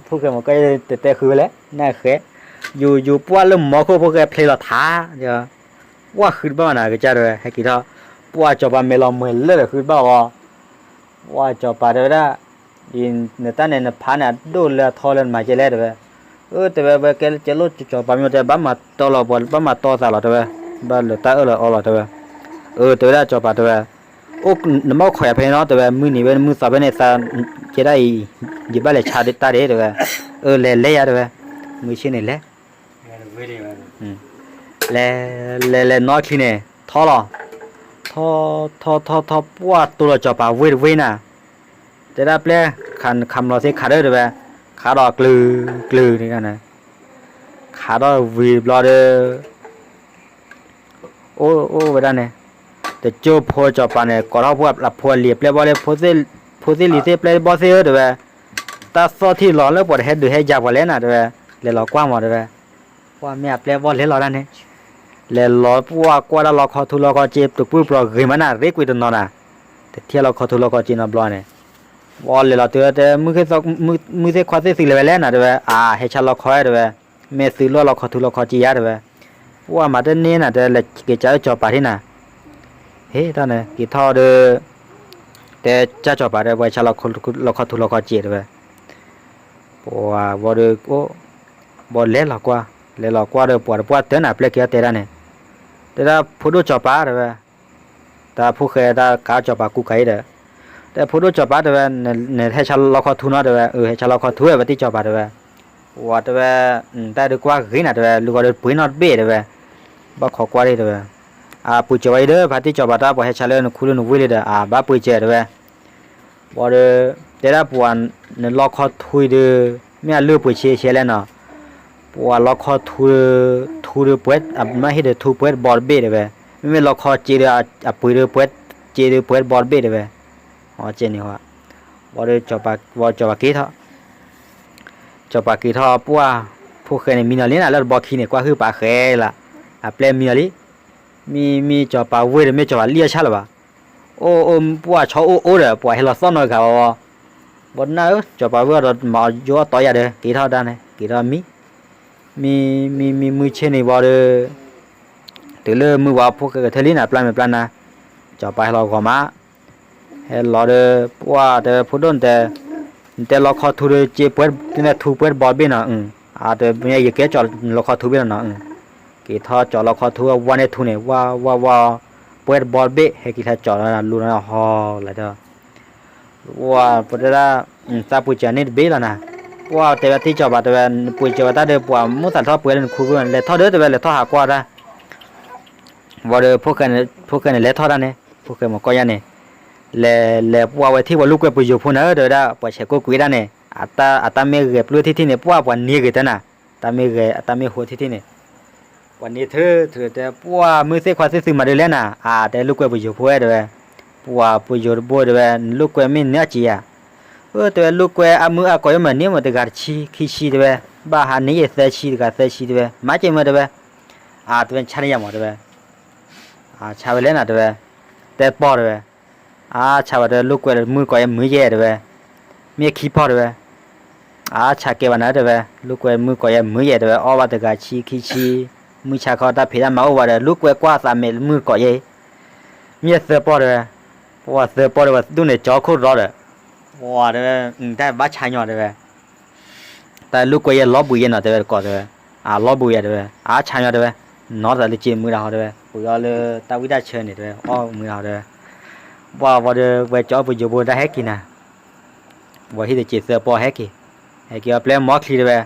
ဖိၣ်ဃဲမ့ၢ်ကီၢ်ယါ တတဲဃုဝဲလဲၣ် နဃဲ, ယိၤယိၤပှၢ်လၢမီခိၣ်ဖိၣ်ဃဲဖျ့လီၤထါ, ပှၢ်ဃုတဘၣ်ဘၣ်နၤကစၢ်တဲဝဲ ဟဲက့ၤထီၣ်, ပှၢ်ကၠီၤပၤမဲာ်လီၤမှဲၤလၢာ်ဒီးဃုတဘၣ်ဘၣ် ပှၢ်ကၠီၤပၤတဲဝဲဒၣ်, နတၢ်န့ၣ်နဖးန့ၣ်အဒိၣ်လၢအထီလၢနမၤကဲလဲၣ်တဲဝဲ, အၢ တဲဝဲ ဝဲကဲလၢကဲလိၣ်ကၠီၤပၤမ့ၢ်တဲ ဘၣ်မၤတီလီၤပှၤ ဘၣ်မၤတီသးလီၤတဲဝဲ, ဘၣ်လၢတၢ်အၢၣ်လီၤအီလီၤတဲဝဲ, အၢ တဲဝဲဒၣ်ကၠီၤပၤတဲဝဲ, အိၣ် နမ့ၢ်အိၣ်ခိးယၤဖဲန့ၣ်နီၤတဲဝဲ မုၢ်နံၤဝဲမုၢ်သီဖဲန့ၣ်သး, ကဲဒၣ်အံၤ, ယဘၣ်လဲၤဆါတၢ်ဒ့တဲဝဲ, အၢ လဲၤလဲၤယၤတဲဝဲ, မုၢ်ဆ့ၣ်န့ၣ်လဲၤ လဲၤ လဲၤ လဲၤနီၢ်ချံန့ၣ် ထီလီၤ, ထီ ထီ ထီ ထီ ပှၢ်တိၢ်လီၤကၠီၤပၤဝ့ၢ်တဝ့ၢ်နၤ, တဲဒၣ်ပျဲၢ်, ခးမလီၤသ့ခးဒီးတဲဝဲ, ခးဒီးကျုၤ, ကျုၤန့ၣ်, ခးဒီးဝံၤတဘျီဒီး အိၣ် အိၣ်ဝဲဒၣ်န့ၣ်, တကၠိဖိကၠီၤပၤန့ၣ် ကိးထီၣ်ဖိအဖိအလံၤအပျဲၢ်ဘီၣ်သ့ၣ်, ဖိသ့ၣ်လံၤသ့ၣ်ပျဲၢ်ဘီၣ်သ့ၣ်ဧၢတဲဝဲ, တၢ်သီၣ်ထံၣ်လီၤလၢပှၤတဟဲဒုးဟဲယၤပှၤလဲၣ်နၤတဲဝဲ, လဲၤလီၤကွၢ်မးတဲဝဲ, ပှၢ်မ့ၢ်အပျဲၢ်ဘီၣ်လဲၤလီၤဒၣ်န့ၣ်, လဲၤလီၤပှၢ်ကွၢ်ဒၣ်လီခီထူလီခီစ့ တကွံပျီဂ့ၤမးနၤ ရ့ကွံာ်တနီၤနၤ, တထံၣ်လီခီထူလီခီစ့နီတဘျီန့ၣ်, ပှၢ်လဲၤလီၤတုၤတဲ မုၢ်သ့ၣ်ခွါသ့ၣ်သုလဲၤဝဲလဲၣ်နၤတဲဝဲ, အါ ဟဲဆါလီခီတဲဝဲ, မ့ၢ်သုလီၢ်လီခီထူလီခီစ့ယါတဲဝဲ, ပှၢ်မၤတန့ၢ်နၤတဲ လဲၤက့ၤကးလၢကၠီၤပၤထံၣ်နၤ, ဟ့ၣ်တၢ်န့ၣ် က့ၤထီၣ်ဒီး တဲကၢ်ကၠီၤပၤဒီး ပှၤဆါလီခီထူလီခီစ့တဲဝဲ, ပှၢ်ဝံၤဒီး အိၣ်, ဘီၣ်လဲၤလီၤကွၢ်, လဲၤလီၤကွၢ်ဒီးပှၤတပှၢ်တၢၢ်နၤ ပျဲၢ်က့ၤအီၤတဲဒၣ်န့ၣ်, တဲဒၣ်ဖိဒိၣ်ကၠီၤပၤတဲဝဲ, တၢ်ဖိၣ်ဃဲတၢ်ကးကၠီၤပၤကူကၤအံၤဒီး, တဲဖိဒိၣ်စီၤပၤတဲဝဲ, နဟဲဆါလီခီထူနီၤတဲဝဲ, အဟဲဆါလီခီထူဝဲ ပှၤတံၢ်စီၤပၤတဲဝဲ, ဝံၤတဲဝဲ, တၢ်ဒုးကွၢ်ဂ့ၤနၤတဲဝဲ, လူၤဂီၤဒီးပှ့ၤနီတဘ့ၣ်တဲဝဲ, ဘၣ်ခိးကွၢ်လံတဲဝဲ, အပှ့ၤစၢၤဝဲအံၤဒီး ဖါတံၢ်စီၤပၤတၢ်ပှၤဟဲဆါလၢနခူလၢနဝ့ၢ်လံဒီး အဘၣ်ပှ့ၤစၢၤတဲဝဲ, ဝံၤဒီး, တဲဒၣ်ပှၤ, နလီခီထူအံၤဒီး, မ့ၢ်အလုၢ်အပှ့ၤဆ့ဆ့လဲၣ်နီၤ, ပှၤလီခီထူ, ထူဒီးပှဲၤ, မ့ၢ်ဟ့ၣ်ဒီးထူပှဲၤတဘီတဘ့ၣ်တဲဝဲ, မ့မ့ၢ်လီခီစ့ဒီး, အပှ့ၤဒီးပှဲၤ, စ့ဒီးပှဲၤတဘီတဘ့ၣ်တဲဝဲ, အကဲန့ၣ်, ဝံၤဒီးစီၤပၤက့ၤထီၣ် စီၤပၤက့ၤထီၣ်ပှၢ်, ဖိၣ်ဃဲန့ၣ်မံနီၤလံနၤ လၢတဘီခံန့ၣ် ကွၢ်ဟုၣ်ပာ်ဃဲလၢ်, အပျဲၢ်မံနီၤလံ, မ့ၢ်မ့ၢ်စီၤပၤဝ့ၢ်ဒီး မ့ၢ်စီၤပၤလံၣ်အီၣ်ဆၣ်လၢၤဘၣ်, အိၣ်အိၣ်ပှၢ်ဆီအိၣ်အိၣ်ဒီး ပှၤဟဲလီၤသီၣ်နီတဂၤဝဲ, ဘီနၢ်ဧၢ စီၤပၤဝ့ၢ်အီၤဒီး မၤယိအီၣ်တီယၤဒီး က့ၤထီၣ်ဒၣ်န့ၣ် က့ၤထီၣ်မံ, မံမံမံမုၢ်ဆ့ၣ်န့ၣ်ဝံၤဒီး တုၤလၢမုၢ်ဝါ ဖိၣ်ဃဲကထၢၣ်လံနၤ ပျၢ်မဲာ်ပျၢ်နါ, စီၤပၤဟဲလီၤဂီၤမး, ဟဲလီၤဒီး ပှၢ်တဲဖိဒိၣ်နတဲ, နတဲလီခီထူဒီး စ့ပှဲၤ, ထူပှဲၤတဘီတဘ့ၣ်နီၤ, အတဲမ့ၢ်ယကဲကၠီၤလီခီထူဘ့ၣ်လီၤနီၤ, က့ၤထီၣ်ကၠီၤလီခီထူ ဝါန့ၢ်ထူန့ၣ် ဝါဝါဝါ, ပှဲၤတဘီတဘ့ၣ် ဟဲက့ၤထီၣ်ကၠီၤလီၤလူၤနီၤဟီလီၤဒီး ပှၢ်ပတဲဒၣ်, သးပှ့ၤစၢၤန့ၣ်တဘ့ၣ်လီၤနၤ, ပှၢ်တဲဝဲတံၢ်စီၤပၤတဲဝဲ နပှ့ၤစၢၤဝဲတၢ်ဒီး ပှၤမိၣ်သးထီၣ်ပှ့ၤလၢနခူပူၤ လဲၤထီၣ်ဒီးတဲဝဲ လဲၤထီၣ်ဟးကွၢ်တၢ်, ဝံၤဒီး ဖိၣ်ဃဲန့ၣ်လဲၤထီၣ်တၢ်န့ၣ် ဖိၣ်ဃဲမၤကီၢ်ယါန့ၣ်, လဲၤလဲၤပှၢ်ဝဲထံၣ်ပှၤလိာ်ကွဲပယိၤဖိနၤဧၢ တဲဝဲဒၣ် ပှၤဆဲးကိးကွံာ်ဒၣ်န့ၣ်, အတၢ်မ့ၢ်ဂဲၤပျုၢ်ထံၣ်ထံၣ်န့ၣ် ပှၢ်ပှၤနံၤဂ့ၤတၢ်နၤ, တၢ်မ့ၢ်ဂဲၤ အတၢ်မ့ၢ်ဟိထံၣ်ထံၣ်န့ၣ် ပှၤနံၤထၢထၢတဲ ပှၢ်မုၢ်သ့ၣ်ခွါသ့ၣ်သုမၤဒ်လဲၣ်နၤ, အတဲလိာ်ကွဲပယိၤဖိဝဲတဲဝဲ, ပှၢ်ပယိၤတဘိတဲဝဲ နလိာ်ကွဲမ့ၢ်နၢ်က့ၤယၤ, အၢ တဲဝဲ လိာ်ကွဲအမုၢ်အါကိးယမၤန့ၢ်မး တဂၤတဆံခံဆံတဲဝဲ, ဘၣ်ဟးန့ၢ်ယသၢဆံ တဂၤသၢဆံတဲဝဲ မၤက့ၤမးတဲဝဲ, အတဲဝဲဆါန့ၢ်ယၤမးတဲဝဲ, ဆါဝဲလဲၣ်နၤတဲဝဲ, တဲပီၢ်တဲဝဲ, အါဆါဝဲတဲ လိာ်ကွဲမုၢ်ကိးယဲမုၢ်ယဲတဲဝဲ, မ့ၢ်ခံပီၢ်တဲဝဲ, အါဆါကဲဘၣ်နၤတဲဝဲ လိာ်ကွဲမုၢ်ကိးယဲမုၢ်ယဲတဲဝဲ အီၣ်ဘၣ်တဂၤဆံခံဆံ, မုၢ်ဆါခီတၢ်ဖံးတၢ်မၤအိၣ်ဝဲဒီး လိာ်ကွဲကွၢ်သးမဲာ်မုၢ်ကိးယဲ, မ့ၢ်သၢပီၢ်တဲဝဲ, ပှၢ်သၢပီၢ်တဲဝဲ ဒူၣ်န့ၣ်ကၠီခိၣ်ရီဒီး, ပှၢ်တဲဝဲ, တၢ်ဘၣ်ဆါညီတဲဝဲ တၢ်လိာ်ကွဲယဲလီၤဘှံးယဲနီၤတဲဝဲတကိးတဲဝဲ, အလီၤဘှံးယဲတဲဝဲ အါဆါညီတဲဝဲ, နီၢ်သးလၢက့ၤမုၢ်ဒၣ်ဟီတဲဝဲ ပှ့ၤအီၤလၢတၢ်ဝံၣ်တၢ်ဆၢန့ၣ်တဲဝဲ အီၣ်မုၢ်ဒၣ်ဟီတဲဝဲ, ပှၢ်ဝံၤဒီး ဝဲကၠီပယိၤဘိတၢ်ဟဲက့ၤနၤ, ဝဲဟံၣ်တစ့ၤသၢပီၢ်ဟဲက့ၤ, ဟဲက့ၤအီၤပျဲမီချံတဲဝဲ,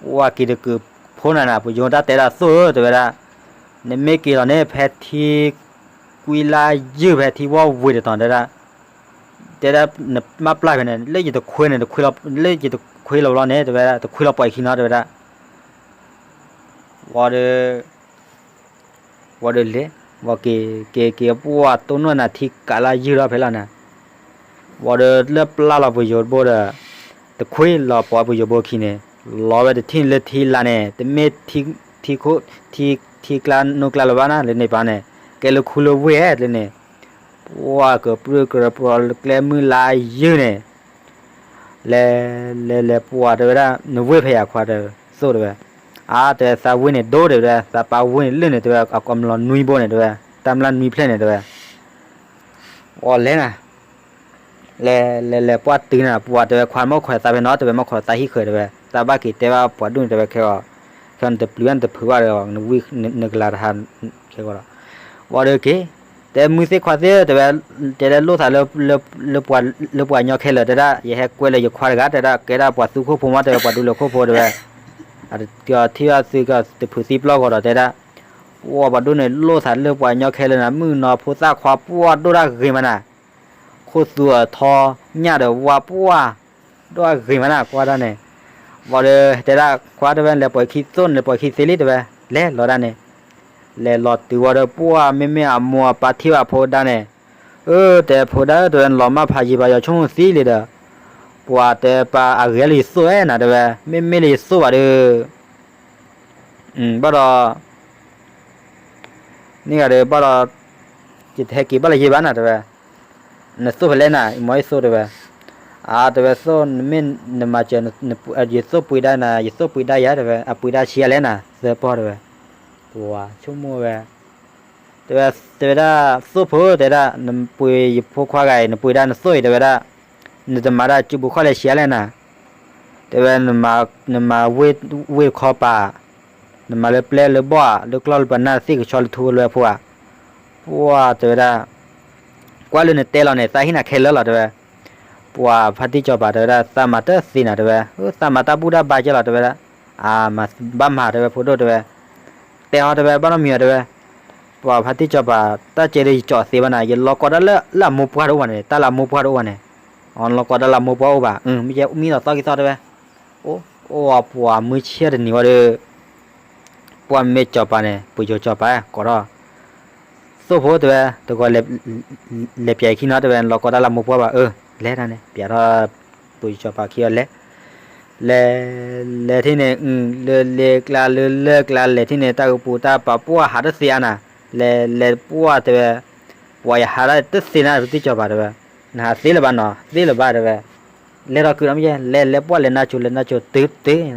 ပှၢ်က့ၤတကုးဖိနၤနၤ ပယိၤတၢ်တဲဒၣ်သိၣ်ဧၢတဲဝဲဒၣ်, နမ့ၢ်က့ၤလီၤန့ၣ် ဖဲထံ ကွံလါယုၢ်ဖဲထံဝီဝ့ၤတတီၤတဲဒၣ် တဲဒၣ်နမၢ်ပျၢ်ဖဲန့ၣ် လၢယတခွ့န့ၣ် လၢယတခွ့လီၤဘျီန့ၣ် တဲဝဲဒၣ် တခွ့လီၤပှၤခံနီၤ တဲဝဲဒၣ်, ဝံၤဒီး, ဝံၤဒီးလဲၤ, ဝံၤက့ၤ, က့ၤက့ၤပှၢ်တိၢ်နီၢ်နၤထံကးလါယုၢ်လီၤဖဲလီၤနၤ, ဝံၤဒီးလၢပျၢ်လီၤပယိၤဘိဒီး, တခွ့လီၤပှၤပယိၤဘိခံန့ၣ်, လီၤဝဲတထံၣ်လၢထံလါန့ၣ် တမ့ၢ် ထံ, ထံကျါနိကျါလၢၤဘၣ်နၤ လၢန့ၣ်ပၢ်န့ၣ်, ကဲလၢခူလၢဝ့ၢ်ဧဲလၢန့ၣ်, ပှၢ်ကပြုၢ်ကရၢပျီလၢကျဲမုၢ်လါယုၢ်န့ၣ် လဲၤ, လဲၤလဲၤပှၢ်တဲဝဲဒၣ် နဝ့ၢ်ဖဲယၤခွါတဲ, သိၣ်တဲဝဲ, အါတဲသးဝ့ၢ်န့ၣ်ဒိၣ်တဲဝဲဒၣ် သးပၢ်ဝ့ၢ်န့ၣ်လၢန့ၣ်တဲဝဲ အကီးမလီၤနွံဘိန့ၣ်တဲဝဲ, တၢ်မျၢ်နွံဖျၢၣ်န့ၣ်တဲဝဲ, အီၤလဲၤနၤ, လဲၤလဲၤလဲၤပှၢ်တုၤနၤ ပှၢ်တဲဝဲခွါမ့ၢ်ခိးသးဖဲနီၤ တဲဝဲမ့ၢ်ခိးသးဟံၣ်ဃၢၤတဲဝဲ သးဘၣ်က့ၤတဲဘၣ်ပှၤဒူၣ်န့ၣ်တဲဝဲခဲအီၤ, ခဲအီၤနတပျံၤဘၣ်နတဖုးဘၣ်ဒီး နဝံၣ်နကလၤတဟး, ခဲကီးဒီး, ဝံၤဒီးက့ၤ, တဲမုၢ်သ့ၣ်ခွါသ့ၣ်တဲဝဲ, တဲဒၣ်လိၣ်သးလၢ, လၢပှၤညီခဲလၢာ်တဲဒၣ် ယဟဲကွဲလၢယခွါတဂၤတဲဒၣ် ကဲဒၣ်ပှၤသူခိၣ်ဖိမ့ၢ်တဲဝဲ ပှၤဒူလၢခိၣ်ဖိတဲဝဲ, ထံၣ်ဘၣ်သုကတဖုးသံပျီၢ်ဂီၤဒီးတဲဒၣ်, ပှၢ်ပှၤဒူၣ်န့ၣ်လိၣ်သးလၢပှၤညီခဲလၢာ်နၤ မုၣ်ကနီၤဖိသၣ်ခွါပှၢ်ဒိၣ်ဒၣ်ဂ့ၤမးနၤ ခိၣ်သူအထီ, ညၣ်ဒီးဝါပှၢ်, ဒိၣ်အဂ့ၤမးနၤ ကွၢ်ဒၣ်န့ၣ်, ဝံၤဒီးတဲဒၣ်ခွါတဲဝဲ လဲၤပှဲၤခံသိၣ်န့ၣ် လဲၤပှဲၤခံသ့လံတဲဝဲ, လဲၤလီၤဒၣ်န့ၣ်, လဲၤလီၤတုၤဝံၤဒီးပှၢ်မ့မ့ၢ်အမိၢ်အပၢ်ထံၣ်ဘၣ်ဖိဒါန့ၣ်, အၢ တဲဖိဒါဧၢ တဲဝဲ နလီၤမၢ်ဖးယံာ်ဘၣ်ယွၤဆိကမိၣ်သံလံဒီး, ပှၢ်တဲပၢ်အဂ့ၤလၢယသိၣ်ဧဲနၤတဲဝဲ, မ့မ့ၢ်လၢယသိၣ်ဘၣ်ဒီး ဘၣ်ဒီး, န့ၣ်ဂၤဒီးဘၣ်ဒီး, ယတဟဲက့ၤဘၣ်လၢယဲဘၣ်နၤတဲဝဲ, နသိၣ်ဖဲလဲၣ်နၤ ယမ့ၢ်ယသိၣ်တဲဝဲ, အါတဲဝဲသိၣ်နမ့ၢ်နမၤစၢၤ, ယသိၣ်ပှ့ၤဒါနၤ ယသိၣ်ပှ့ၤဒါယၤတဲဝဲ အပှ့ၤဒါဆံးယၤလဲၣ်နၤ သၢပီၢ်တဲဝဲ, ပှၢ်ဆိကမိၣ်ဝဲ, တဲဝဲ, တဲဝဲဒၣ်သိၣ်ဖိတဲဒၣ် နပှ့ၤယဖိခွါဂၤအံၤ နပှ့ၤဒါနသိၣ်အံၤတဲဝဲဒၣ်, နတမၤဒၣ်စုပူၤခီၣ်လဲၣ်ဆံးယၤလဲၣ်နၤ တဲဝဲ, နမၤဝ့ၢ်တခီပၤ, နမၤလၢပျဲလၢဘီၣ်ဧါ လၢကျီၢ်လၢပနၢ်သ့ၣ်ကဆီလၢထူလၢဖိဧါ, ပှၢ်တဲဝဲဒၣ်, ကွၢ်လၢနတဲလီၤန့ၣ် သးဟ့ၣ်နၤခဲလၢာ်လီၤ တဲဝဲ. ပှၤဖါတံၢ်စီၤပၤတဲဝဲဒၣ် သးမၤတသ့နၤ တဲဝဲ, သးမၤတၢ်ဘူၣ်တၢ်ဘါကဲလီၤ တဲဝဲဒၣ်. အါ မၤဘၣ်မၤ တဲဝဲ ဖိဒိၣ် တဲဝဲ, တဲဟီ တဲဝဲ ဘၣ်နီတမံၤဘၣ် တဲဝဲ. ပှၤဖါတံၢ်စီၤပၤ တၢ်ကဲဒီးယကၠီသ့ဘၣ်နၤ, ယလီၤကီတၢ်လၢ လၢအမိၢ်ပှၢ်တအိၣ်ဘၣ်န့ၣ်, တၢ်လၢအမိၢ်ပှၢ်တအိၣ်ဘၣ်န့ၣ်, လီၤကီတၢ်လၢအမိၢ်ပှၢ်အိၣ်ဘၣ်, မ့ၢ်ကဲမံလီၤသီက့ၤသီ တဲဝဲ. အိၣ်အီၤပှၤမုၢ်ဆ့ၣ်တနံၤဝံၤဒီး ပှၤမ့ၢ်စီၤပၤန့ၣ် ပယိၤစီၤပၤ ကိးထီၣ် သိၣ်ဖိ တဲဝဲ, တဂီၤ လဲၤပၠးအခံနီၤ တဲဝဲ, လီၤကီတၢ်လၢမိၢ်ပှၢ်ဘၣ်. အၢ လဲၤတၢ်န့ၣ် ပၠးထီၣ် ပယိၤစီၤပၤခံအီၤလဲၤ, လဲၤ လဲၤထံၣ်န့ၣ် လၢလ့ကျါ လၢလၢကျါ လဲၤထံၣ်န့ၣ် တၢ်ကပူၤတၢ်ပာ် ပှၤဟးတသ့အါနၤ, လဲၤ လဲၤ ပှၤ တဲဝဲ, ပှၤယဟးဒၣ်တသ့နၤ ဖါတံၢ်စီၤပၤ တဲဝဲ, နဟးသ့လၢၤဘၣ်နီၤ သ့လၢၤဘၣ် တဲဝဲ. လဲၤထီၣ်ကုာ်ဒီးမ့ၢ်ယဲ လဲၤ လဲၤ ပှၤလဲၤနါစိၤ လဲၤနါစိၤ တုၤ တုၤ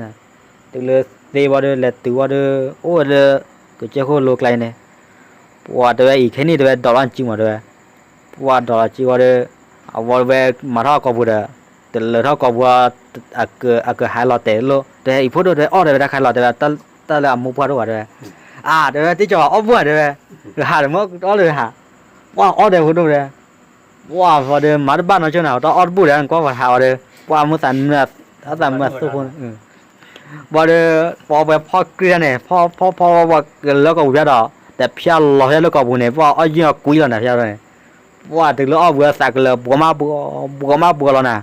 တုၤလၢသ့ဝံၤဒီး လဲၤတုၤဝံၤဒီး အိၣ်ဝဲလၢ ကစၢၢ်ခိၣ်လိၤကျါအံၤန့ၣ်, ပှၤတဲဝဲအံၤခဲနံၣ် တဲဝဲ ဒိးလီၤစုမး တဲဝဲ, ပှၤဒိးလီၤစုဝံၤဒီး အဝဲဝဲမၤထီၣ်ကိာ်ပူၤဒီး တလၢာ်ထီၣ်ကိာ်ပူၤ အကဟးလီၤတဲာ်လီၤ တဲဝဲ, အံၤဖိဒိၣ် တဲဝဲ အီၣ် တဲဝဲ တၢ်ခါလီၤ တဲဝဲ, တၢ်လၢအမိၢ်ပှၢ်တအိၣ်ဘၣ် တဲဝဲ. အါ တဲဝဲ တံၢ်စီၤပၤအီၣ်ဘူၣ်ဧါ တဲဝဲ, ဟးတမ့ၢ်အီၣ်လၢၤဟး, ပှၤအီၣ် တဲဝဲ ဖိဒိၣ် တဲဝဲ. ပှၤဝံၤဒီး မၤတဘၣ်နီတဂၤန့ၣ် တၢ်အီၣ်တဘူၣ်ဒီး နကွၢ်ပှၤဟးဝံၤဒီး ပှၤမ့ၢ်သး အသးမုာ်အသိၣ်ဖိန့ၣ်, ဝံၤဒီး ပှၤဝဲဖီၣ်ကြံၢ်တၢ်န့ၣ် ဖီၣ်ဖီၣ်ဖီၣ်ဝဲကလၢကိာ်ပူၤဖျါဒီး တဖျါလီၤဖဲလၢကိာ်ပူၤန့ၣ် ပှၤအီၣ်ယံၢ်အီၣ်ကွံလီၤနၤဖျါန့ၣ်, ပှၤတုၤလၢအီၣ်ဝံၤအသးကလၢၤ ဘှီမးဘှီ ဘှီမးဘှီလီၤနၤ,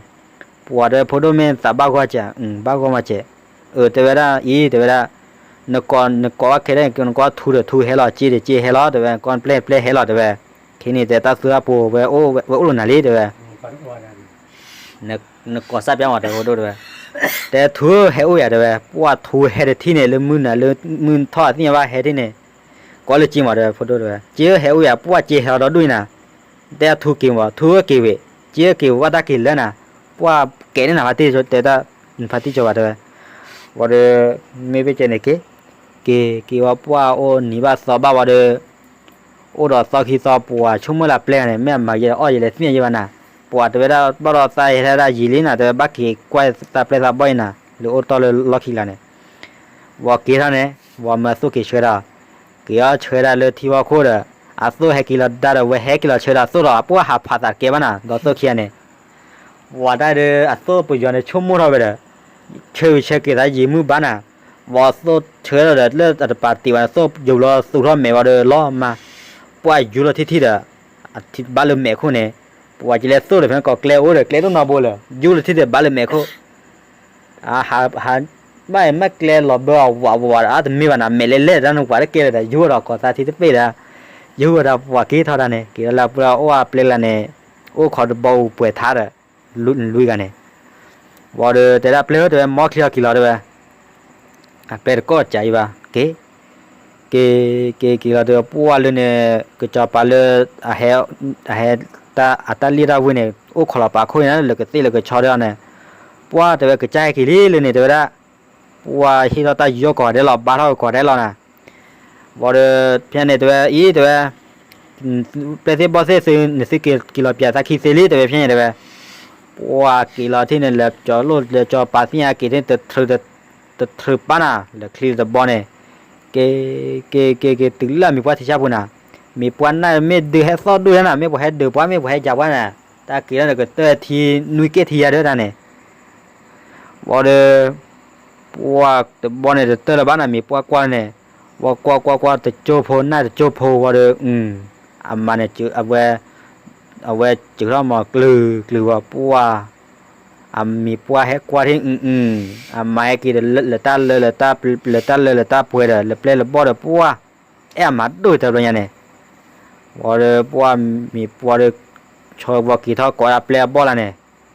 ပှၤတဲဝဲ ဖိဒိၣ် မ့ၢ်သးဘၣ်ဂီၢ်ကဲး, ဘၣ်ဂီၢ်မးကဲး, အၢ တဲဝဲဒၣ်အံၤ တဲဝဲဒၣ်, နကိး နကိးဘၣ်ခဲဒၣ် နကွၢ်ထူဒီးထူဟဲလီၤ စ့ဒီးစ့ဟဲလီၤ တဲဝဲ, ကွၢ်ပျဲၢ်ပျဲၢ်ဟဲလီၤ တဲဝဲ, ခဲနံၣ်တဲတၢ်သူတၢ်ပိၤဝဲ ဝဲအိၣ်လီၤနၤလံ တဲဝဲ, နကိးစၢ်ပျါမး တဲဝဲ ဒိၣ် တဲဝဲ, တဲထူဟဲအိၣ်ယၤ တဲဝဲ, ပှၤထူဟဲတထံၣ်န့ၣ် လၢမုၢ်နၤ လၢမုၢ်ထီၣ်အသ့ၣ်ညါဘၣ်ဟဲထံၣ်န့ၣ်, ကိးလၢစ့မး တဲဝဲ ဖိဒိၣ် တဲဝဲ, စ့ဟဲအိၣ်ယၤ ပှၤစ့ဟဲလီၤဒီဒူၣ်အံၤနၤ, တဲထူက့ၤမး ထူက့ၤဝံၤ စ့က့ၤဝံၤ ဘၣ်တၢ်က့ၤလၢနၤ, ပှၤကဲန့ၣ်နၤ ဖါတံၢ်တဲတၢ် ဖါတံၢ်စီၤပၤ တဲဝဲ, ဝံၤဒီး မ့ၢ်ဘၣ်ကဲန့ၣ်က့ၤ က့ၤက့ၤဝံၤ ပှၤအိၣ်နံၤဘၣ်သီဘၣ်ဝံၤဒီး အိၣ်ဒီးသီခံသီ ပှၤဆိကမိၣ်လၢပျဲၢ်ဂၤန့ၣ် မ့ၢ်အမၤယဲအီၣ်ယဲလဲၤသ့ၣ်ညါယဲဘၣ်နၤ, ပှၤတဲဝဲဒၣ် ဘၣ်ဒီးသးဟဲဒၣ်ယံာ်လံနၤ တဲဝဲ ဘၣ်က့ၤကွၢ်သးပျဲၢ်သးဘီၣ်အံၤနၤ လၢအိၣ်တီၢ်လၢလီၢ်ခံလၢ်န့ၣ်, ဝံၤက့ၤထီၣ်န့ၣ် ဝံၤမၢအသိၣ်က့ၤဆှၢဒၣ်, က့ၤအီၣ်ဆှၢဒၣ်လၢထံဖီခိၣ်ဒီး အသိၣ်ဟဲက့ၤလီၤဒါဒီး ဝဲဟဲက့ၤလီၤဆှၢဒၣ်သိၣ်ဒီး ပှၤဟးဖးသးကဲဘၣ်နၤ ဒီးသိၣ်ခံဂၤန့ၣ် ဝံၤတၢ်ဒီး အသိၣ်ပယီၤန့ၣ် ဆိကမိၣ်ထီၣ်ဝဲဒီး ဆှၢဝံၤဆှၢက့ၤသးယံာ်မုၢ်ဘၣ်နၤ, ဝံၤသိၣ်ဆှၢဒီး လၢအတပာ်တ့ၢ်ဘၣ်န့ၣ် သိၣ်ယူၤလီၤသူၣ်ထီၣ်မဲာ်ဝံၤဒီးလီၤမၢ်, ပှၤယူၤလီၤထံထံဒီး ဘၣ်လၢမဲာ်ခိၣ်န့ၣ်, ပှၤကလဲၤသိၣ်ဒီးဖဲန့ၣ် ကိးကျဲအိၣ်ဒီး ကျဲတအိၣ်နီတဘိလၢၤ ယူၤလီၤထံထံဘၣ်လၢမဲာ်ခိၣ် ဟး ဟး ဘၣ်မ့ၢ်ကျဲလီၤဘၢအဝးဝးဒီး အတမ့ၢ်ဘၣ်နၤ မဲာ်လဲၤလဲၤတၢ်န့ၣ် ပှၤတကဲလၢၤဒီး ယူၤဒီးကိးသးထံတပ့ၢ်ဒီး ယူၤဝဲဒီးပှၤက့ၤထီၣ်တၢ်န့ၣ် က့ၤလၢပှၤအိၣ်အပျဲၢ်လၢ်န့ၣ် အိၣ်ခိးတဘီအူပှဲၤထါဒီး လွံၢ်ဂၤန့ၣ် ဝံၤဒီးတဲဒၣ်ပျဲၢ်ဧၢ တဲဝဲ မ်ချံအီၤက့ၤလီၤ တဲဝဲ အပျဲၢ်တကိးစးအံၤဘၣ် က့ၤ က့ၤ က့ၤက့ၤလီၤ တဲဝဲ ပှၢ်လၢန့ၣ် ကစီၤပၤလၢ အဟဲ အဟဲ အတၢ်လံၣ်တၢ်ဝ့ၢ်န့ၣ် အိၣ်ခိးလီၤပာ်ခိၣ်န့ၣ် လၢကသ့ၣ်လၢကဆီဒၣ်န့ၣ် ပှၢ်တဲဝဲ ကစၢ်ဟဲက့ၤလံလၢန့ၣ် တဲဝဲဒၣ် ပှၢ်ဟ့ၣ်ထီၣ်တၢ်ယူးယီၣ်ကိးဂၤဒဲးလီၤ ဘါထီၣ်ကိးဂၤဒဲးလီၤနၤ ဝံၤဒီး ဖဲန့ၣ်တဲဝဲ အံၤတဲဝဲ ပျဲၢ်သ့ၣ်ဘီၣ်သ့ၣ်သု နသုက့ၤလီၤပၠးသးခံသ့လံ တဲဝဲ ဖဲန့ၣ်တဲဝဲ ပှၢ်က့ၤလီၤထံၣ်န့ၣ် လၢကၠီလိၣ်လၢကၠီပာ်သ့ၣ်ညါက့ၤထံၣ် တထြၢပၢ်နၤ လၢချံတဘီန့ၣ် က့ၤ က့ၤ က့ၤ က့ၤတုၤလၢမံၤပှၢ်ထံဆၣ်ပူၤနၤ မံၤပှၢ်နၢ်မ့ၢ်ဒုးဟဲသီၣ်ဒိၣ်ယါနၤ မ့ၢ်ပှၤဟဲဒုးပှၤ မ့ၢ်ပှၤဟဲကၠးပှၤနၤ တၢ်က့ၤလီၤန့ၣ် ကတၢၢ်ထံနွံက့ၣ်ထံယါဒၢတၢ်န့ၣ် ဝံၤဒီး ပှၢ်တဘီန့ၣ် တတၢၢ်လၢၤဘၣ်နၤ မံၤပှၢ်ကွၢ်န့ၣ် ဝံၤကွၢ်ကွၢ်ကွၢ် တကၠိဖိ နၢ်တကၠိဖိ ဝံၤဒီး အမၤန့ၣ် အဝဲ အဝဲစၢၤထီၣ်မၤကျုၤကျုၤဝံၤ ပှၢ် အမံၤပှၢ်ဟဲကွၢ်ထံၣ် အမၤဟဲက့ၤဒီး လၢတၢ်လၢ လၢတၢ်လၢ လၢတၢ်ပှဲၤဒီး လၢပျဲၢ်လၢဘီၣ်ဒီး ပှၢ် အဲၣ်အမၤဒိၣ်တဘျီညါန့ၣ် ဝံၤဒီးပှၢ်မံၤပှၢ်ဒီး ဆီဝံၤက့ၤထီၣ်ကိးဒၣ်ပျဲၢ်အဘီၣ်လၢန့ၣ်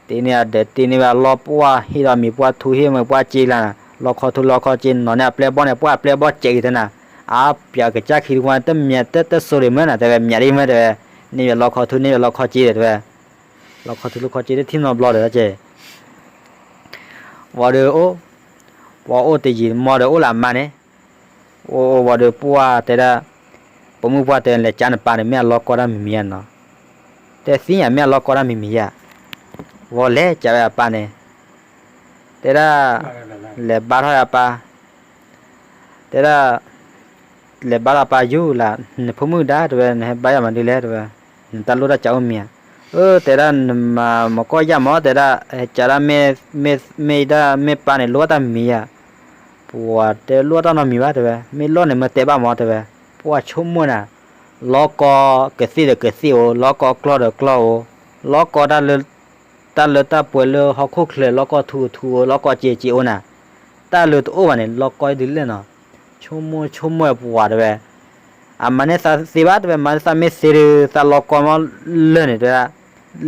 တ့န့ၢ်အဒၢးတ့န့ၢ်ဝဲအလီၢ် ပှၢ်ဟ့ၣ်ဒီးမံၤပှၢ်ထူဟ့ၣ်မံၤပှၢ်စ့လၢနၤ လီခီထူလီခီစ့ နီၤန့ၢ်အပျဲၢ်အဘီၣ်န့ၣ် ပှၢ်အပျဲၢ်အဘီၣ်စဲးက့ၤတနၤ အါပၠးကစၢ်ခံတဝါ တမံၤတစိၤဒံးမ့ၢ်နၤ တဲဝဲ မံၤဒံးမ့ၢ်တဲဝဲ န့ၢ်ဝဲလီခီထူ န့ၢ်ဝဲလီခီစ့ဒီးတဲဝဲ လီခီထူလီခီစ့တထံၣ်နီတဘျီဒီး ဝံၤဒီးအိၣ် ပှၤအိၣ်တယံာ်မီၢ်ဒီးအိၣ်လၢအမါန့ၣ် အိၣ်အိၣ်ဝံၤဒီးပှၢ်တဲဒၣ် ပိာ်မုၣ်ပှၢ်တဲလဲၤကၠါနပၢ်န့ၣ် မ့ၢ်အလီၢ်ကီတၢ်မံၤမံၤဧါနီၤ တဲသ့ၣ်ညါ မ့ၢ်အလီၢ်ကီတၢ်မံၤမံၤဧါ ဝံၤလဲၤကၠါဝဲအပၢ်န့ၣ် တဲဒၣ် လဲၤဘါထီၣ်အပၢ် တဲဒၣ် လဲၤဘါထီၣ်အပၢ်ယူၤလၢ နဖိမုၣ်ဒါ တဲဝဲ နဟဲဘါယၤမၤဒ်လဲၣ် တဲဝဲ နတၢ်လိၣ်တၢ်စးအိၣ်မံၤဧါ. အၢ တဲဒၣ် နမၤမီၤကီၢ်ယၢ်မး တဲဒၣ် ကးဒၣ် မ့ၢ်ဒၣ်မ့ၢ်ပၢ်န့ၣ် လိၣ်ဘၣ်တၢ်မံၤဧါ. ပှၤတဲလိၣ်တၢ်နီတမံၤဘၣ်တဲဝဲ, မ့ၢ်လိၣ်န့ၣ်မ့ၢ်တဲဘၣ်မးတဲဝဲ. ပှၤဆိကမိၣ်နၤ, လီၤကီကသ့ၣ်ဒီးကသ့ၣ်အိၣ်, လီၤကီကျီၢ်ဒီးကျီၢ်အိၣ်, လီၤကီ တၢ်လၢတၢ်ပှဲၤလၢဟီၣ်ခိၣ်ချၢ လီၤကီထူထူအိၣ်, လီၤကီစ့စ့အိၣ်နၤ, တၢ်လၢတအိၣ်ဘၣ်န့ၣ် လီၤကီဒ်လဲၣ်နီၤ. ဆိကမိၣ်ဆိကမိၣ်ပှၤတဲဝဲ, အမၤန့ၢ်သးသ့ဘၣ်တဲဝဲ, မၤန့ၢ်သးမ့ၢ်သ့ဒီး သးလီၤကီမးလၢာ်န့ၣ်တဲဒၣ်,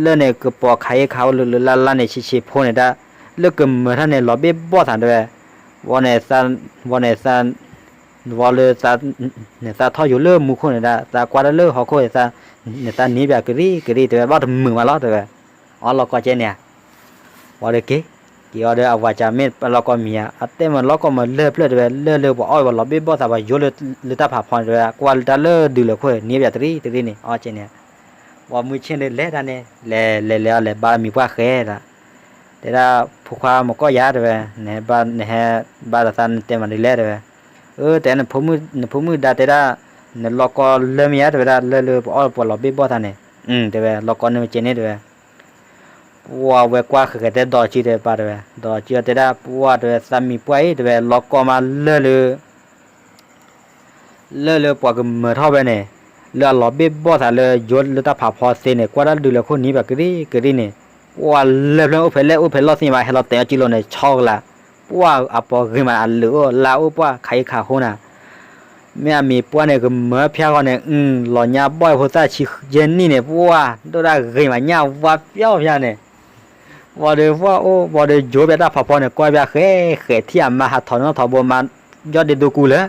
လၢာ်န့ၣ် ကပိာ်ခးအ့ၣ်ခးအိၣ်လၢလၢလၢလၢန့ၣ် ဆံးဆံးဖိန့ၣ်ဒၣ်, လၢကမၢၤထီၣ်န့ၣ် လီၤဘ့ၣ်ဘီၣ်သးတဲဝဲ, ဝံၤန့ၣ် ဝံၤန့ၣ် ဝံၤလၢ န့ၣ်သးထီၣ်ယိာ်လၢမူခိၣ်န့ၣ်ဒၣ် သးကွၢ်တၢ်လၢဟီၣ်ခိၣ်န့ၣ် န့ၣ်သးန့ၢ်ပၠးကရံၣ်ကရံၣ်တဲဝဲ ဘၣ်တမုာ်မးလီၤတဲဝဲ, အီလီၤကီကဲန့ၣ်ဧါ. ဝံၤဒီးက့ၤ, က့ၤအီၤဒီးအဝၤကးမ့ၢ်လီၤကီမံၤဧါ, အတဲမ့ၢ်လီၤကီမ့ၢ်လၢာ်ဖျၢၣ်တဲဝဲ လၢာ်လၢပှၤအီၣ်ဝဲပှၤလီၤဘ့ၣ်ဘီၣ်သးပှၤယိာ်လၢတၢ်ဖးဖီန့ၣ်တဲဝဲ ကွၢ်လၢတၢ်လၢဒုးလၢခိၣ်န့ၢ်ပၠးတရံၣ်တရံၣ်န့ၣ် အီကဲန့ၣ်ဧါ. ဝံၤမုၢ်ဆ့ၣ်န့ၣ်လဲၤတၢ်န့ၣ် လဲၤလဲၤလဲၤအီၤလဲၤဘါလၢမံၤပှၢ်ဃဲဒၣ်, တဲဒၣ် ဖိခွါမီၤကီၢ်ယၤတဲဝဲ, နဟဲဘါဒီးသးနတဲမၤဒ်လဲၣ်တဲဝဲ, အၢ တဲ နဖိမုၣ်ဒါတဲဒၣ်, နလီၤကီလၢာ်မ့ၢ်ဧါတဲဝဲဒၣ် လၢာ်လၢပှၤအီၣ်ပှၤလီၤဘ့ၣ်ဘီၣ်သးန့ၣ်, တဲဝဲ လီၤကီန့ၢ်မ့ၢ်ကဲန့ၣ်တဲဝဲ. ပှၤဝဲကွၢ်ဃဲၤဃဲၤတဲဒီးစုတဲပၢ်တဲဝဲ, ဒီးစုတဲဒၣ် ပှၤတဲဝဲ သးမံၤပှၢ်အံၤတဲဝဲ လီၤကီမးလၢာ်လၢ လၢာ်လၢပှၤကမၢၤထီၣ်ဝဲန့ၣ်, လၢအလီၤဘ့ၣ်ဘီၣ်သးလၢယိာ်လၢတၢ်ဖးဖီသ့န့ၣ် ကွၢ်တၢ်ဒုးလၢခိၣ်န့ၢ်ပၠးကရံၣ်ကရံၣ်န့ၣ်, ပှၤလၢာ်ဖျၢၣ်အိၣ်ဖဲလဲၣ်အိၣ်ဖဲလီၢ်သ့ၣ်ညါဘၣ် ဟဲလီၤတဲာ်အီၤကံလိာ်န့ၣ် ဆီကလး, ပှၤအပှၤဂ့ၤမးအလုာ်အိၣ်လါအိၣ် ပှၤခးအံၤခးဃိနၤ မ့ၢ်အမံၤပှၢ်န့ၣ် ကမၢဖၠါဃီန့ၣ် လီၤညါဘီၣ်ဖိသၣ်ဆံယဲၢ်နံၣ်န့ၣ် ပှၤဒိၣ်ဒၣ်ဂ့ၤမးညၣ်ဝါပျီဖၠါန့ၣ်, ဝံၤဒီးပှၤအိၣ်ဝံၤဒီးယိာ်ပၠးတၢ်ဖးဖီန့ၣ် ကွၢ်ပၠးဃဲဃဲထံၣ်အမါဟးထီၣ်နီၣ်ထီၣ်ဘိမါ ယီၢ်ဒ့ဒိကူလၢ,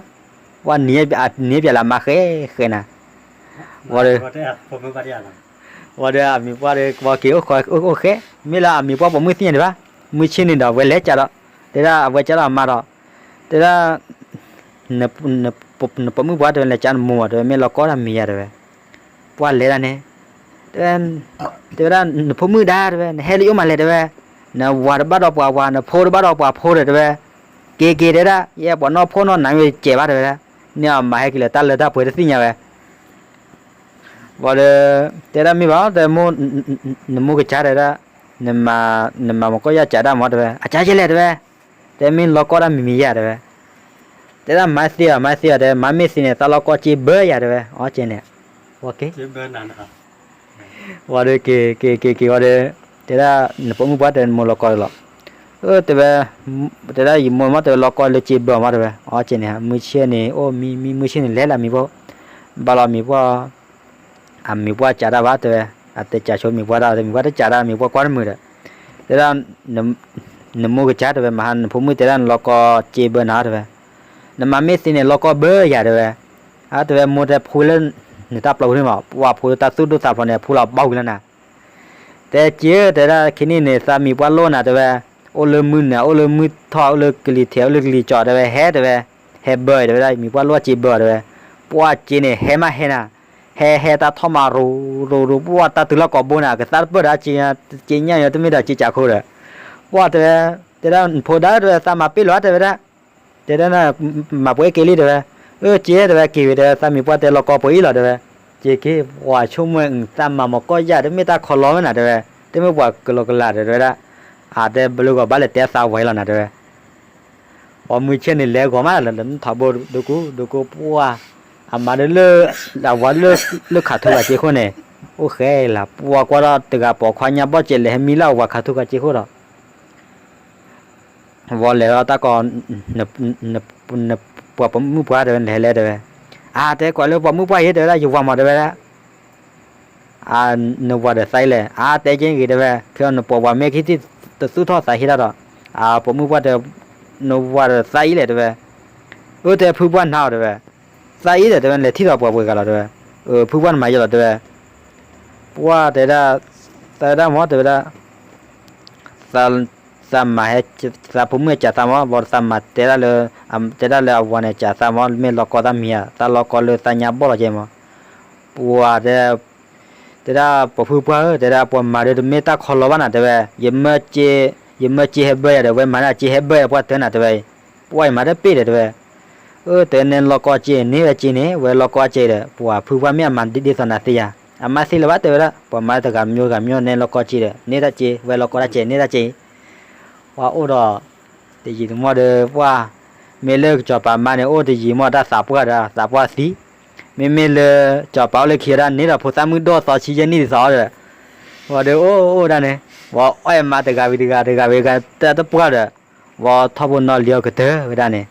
ပှၤန့ၢ်ပၠးလၢအမါဃဲဃဲနၤ, ဝံၤဒီး ဝံၤဒီးအမံၤပှၢ်ဒီးကဘီက့ၤအိၣ်ဃဲ, မ့ၢ်လၢအမံၤပှၢ်ပိာ်မုၣ်သ့ၣ်ညါဒံးဘၣ်, မုၢ်ဆ့ၣ်န့ၣ်ဒီးဝဲလဲၤကးဒီး, တဲဒၣ်အဝဲကးဒီးအမါဒီး, တဲဒၣ် နပိာ်မုၣ်ပှၢ်တဲဝဲ လဲၤကးနမိၢ်မးတဲဝဲ မ့ၢ်လီၤကီတၢ်မံၤယၤတဲဝဲ, ပှၤလဲၤဒၣ်န့ၣ်, တဲဝဲဒၣ် နဖိမုၣ်ဒါတဲဝဲ နဟဲလၢယအိၣ်မးလဲၣ်တဲဝဲ, နဝၤတဘၣ်ဒီးပှၤဝၤ နဖိတဘၣ်ဒီးပှၤဖိဒီးတဲဝဲ, က့ၤက့ၤတဲဒၣ် ယဲပှၤနီၢ်ဖိနီၢ်နၤမ့ၢ်ကဲဘၣ်တဲဝဲဒၣ်, န့ၢ်အမၤဟဲက့ၤလၢတၢ်လၢတၢ်ပှဲၤတသ့ၣ်ညါဝဲ ဝံၤဒီး တဲဒၣ်မ့ၢ်ဘၣ်တဲ, နမိၢ်ကစၢ်တဲဒၣ်, နမၤမီၤကီၢ်ယၢ်ကးဒၣ်မးတဲဝဲ, အကးယဲလဲၣ်တဲဝဲ, တဲမ့ၢ်လီၤကီတၢ်မံၤမံၤယၤတဲဝဲ, တဲဒၣ်မၤသ့အီၤ မၤသ့အီၤတဲ, မၤမ့ၢ်သ့န့ၣ် သးလီၤကီစ့ဘၢယၤတဲဝဲ, အီကဲန့ၣ်, ဝံၤဒီးက့ၤက့ၤက့ၤက့ၤဝံၤဒီး, တဲဒၣ် နပိာ်မုၣ်ပှၢ်တဲနမိၢ်လီၤကီလီၤ, အၢ တဲဝဲ, တဲဒၣ်ယမိၢ်မ့ၢ်တဲဝဲလီၤကီလၢစ့ဘၢမးတဲဝဲ, အီကဲန့ၣ် မုၢ်ဆ့ၣ်န့ၣ် အိၣ်မံမံမုၢ်ဆ့ၣ်န့ၣ်လဲၤလၢအမံၤပှၢ်, ဘၣ်လီၤမံၤပှၢ် အမံၤပှၢ်ကးတၢ်ဘၣ်တဲဝဲ, အတဲကးဆိမံၤပှၢ်တၢ် မံၤပှၢ်တကးတၢ် မံၤပှၢ်ကွၢ်တမုာ်ဒီး, တဲဒၣ်, နမိၢ်ကစၢ်တဲဝဲ မဟါနဖိမုၣ်တဲဒၣ်နလီၤကီစ့ဘၢနၤတဲဝဲ, နမၤမ့ၢ်သ့န့ၣ် လီၤကီဘၢယၤတဲဝဲ, အတဲဝဲမိၢ်တဲဖိလၢ, နတၢ်ပျီပူၤန့ၣ်မး ပှၤဖိလၢတၢ်သူၣ်ဒိၣ်သးဖျိးန့ၣ် ဖိလီၤဘၣ်ဝံၤလီၤနၤ တဲက့ၤဧၢ တဲဒၣ်ခံနံၣ်န့ၣ် သးမံၤပှၢ်လိၣ်နၤတဲဝဲ, အိၣ်လၢမုၢ်နၤ အိၣ်လၢမုၢ်ထီၣ် အိၣ်လၢကလံၤထဲ အိၣ်လၢကလံၤကၠီတဲဝဲ ဟဲတဲဝဲ, ဟဲဘၢတဲဝဲဒၣ် မံၤပှၢ်လိၣ်စ့ဘၢတဲဝဲ, ပှၢ်စ့န့ၣ် ဟဲမးဟဲနၤ, ဟဲဟဲတၢ်ထီၣ်မးရူၤရူၤရူၤ ပှၢ်တၢ်တုၤလီၢ်ကိာ်ဘိန့ၣ် ကသါတပၢၢ်ဒီးစ့ညါ စ့ညါယၤတမ့ၢ်ဒီးစ့ကးခိၣ်ဒီး, ပှၢ်တဲဝဲ, တဲဒၣ်နဖိဒါတဲဝဲ သးမၤပ့ၢ်လီၤတဲဝဲဒၣ် တဲဒၣ်နၤ, မၤပှဲၤက့ၤလံတဲဝဲ, အၢ က့ၤတဲဝဲ က့ၤဝံၤတဲဝဲ သးမံၤပှၢ်တဲလီၤကီပှဲၤအံၤလီၤတဲဝဲ, က့ၤက့ၤ ပှၤဆိကမိၣ်အသးမၤမီၤကီၢ်ယၢ် တမ့ၢ်တၢ်ခီလီၤဝဲနၤတဲဝဲ, တမ့ၢ်ပှၤကလီကလးတဲဝဲဒၣ်, အတဲဘျုးဂီၤဘၣ်လဲၤတဲသးဝဲလီၤနၤတဲဝဲ, ပှၤမုၢ်ဆ့ၣ်န့ၣ်လဲၤဂီၤမးလၢနထီဘိဒိကိဒိကိပှၢ်, အမၤဒၣ်လၢ, အဝၤလၢ, လၢခးထူခးစ့ခိၣ်န့ၣ်, အိၣ်ဃဲလၢ ပှၤကွၢ်ဒီးတဂၤပိာ်ခွါညါဘီၣ်စဲးလဲၤဟဲမံလၢအဝၤခးထူခးစ့ခိၣ်ဒီး ဝံၤလဲၤဒီးတၢ်ကီ, ပှၤပိာ်မုၣ်ပှၢ်တဲဝဲ လဲၤလဲၤတဲဝဲ, အါ တဲကွၢ်လၢပှၤမုၣ်ပှၢ်အံၤတဲဝဲဒၣ် ယဝၤမးတဲဝဲဒၣ်, အါ နဝၤဒီးသးအံၤလဲၣ် အါ တဲက့ၤဂ့ၤတဲဝဲ, ခဲအံၤနပိာ်ဝၤမ့ၢ်ခံထံၣ် တသူၣ်ထီၣ်သးဟ့တၢ်ဒီး, အါ ပိာ်မုၣ်ပှၢ်တဲ, နဝၤဒီးသးအံၤလဲၣ်တဲဝဲ, အၢ တဲဖုပှၢ်နၤအီၤတဲဝဲ, သးအံၤလဲၣ်တဲဝဲ လဲၤထံၣ်ဒီးပှၤပှဲၤဂၤလီၤတဲဝဲ, ဖုပှၢ်နမၤယဲလီၤတဲဝဲ, ပှၢ်တဲဒၣ်, သးဒၣ်မ့ၢ်တဲဝဲဒၣ် သးမၤဟဲ, သးဖိမုၣ်ဟဲကးသးမး ဘၣ်သးမၤတဲဒၣ်လၢ, တဲဒၣ်လၢအဝၤန့ၣ်ကးသးမး မ့ၢ်လီၤကီသးမံၤဧါ သးလီၤကီလၢသးညါဘီၣ်လီၤကဲမး, ပှၢ်တဲ, တဲဒၣ်ပှၤဖုပှၢ်ဧၢ တဲဒၣ်ပှၤမၤဒီးတမ့ၢ်တၢ်ခီလီၤဘၣ်နၤတဲဝဲ, ယမၢစ့ဟဲဘၢယၤဒီး ဝဲမၤဒၣ်စ့ဟဲဘၢယၤပှၢ်တၢ်နၤတဲဝဲ, ပှၢ်ယမၤတပ့ၢ်ဒီးတဲဝဲ, အၢ တဲန့ၣ်လီၤကီစ့န့ၢ်ဝဲစ့န့ၣ် ဝဲလီၤကီစ့ဒီး ပှၤဖုပှၢ်မ့ၢ်အမၤဒ်သိးနၤသ့ဧါ အမါသံလၢၤဘၣ် တဲဝဲဒၣ်, ပှၤမါတဂၤမ့ၢ်ဂၤမ့ၢ်န့ၣ် လီၤကီက့ၤဒီး န့ၢ်တၢ်စ့, ဝဲလီၤကီတၢ်စ့ န့ၢ်တၢ်စ့. ပှၤအိၣ်ဒီး တယံာ်တမီၢ်ဒီး ပှၤ မ့ၢ်လၢစီၤပၤမါန့ၣ် အိၣ်တယံာ်မီၢ် တၢ်သးပှၢ်ဒီး သးပှၢ်သံ, မ့မ့ၢ်လၢ စီၤပၤအိၣ်လၢခံဝဲဒၣ်န့ၣ်ဒီး ဖိသၣ်မုၣ်ဒိၣ်သီဆံယဲၢ်နံၣ်ဒ်သိးဒီး ပှၤဒီးအိၣ်အိၣ်ဒၣ်န့ၣ်, ပှၤအီၣ်အဲၣ်မါတဂၤဝံၤတဂၤ တဂၤဝံၤတဂၤ တၢ်တပှၢ်ဒီး ပှၤထီဘိနီၤလံၤအီၤကတၢၢ်ဝဲဒၣ်န့ၣ်,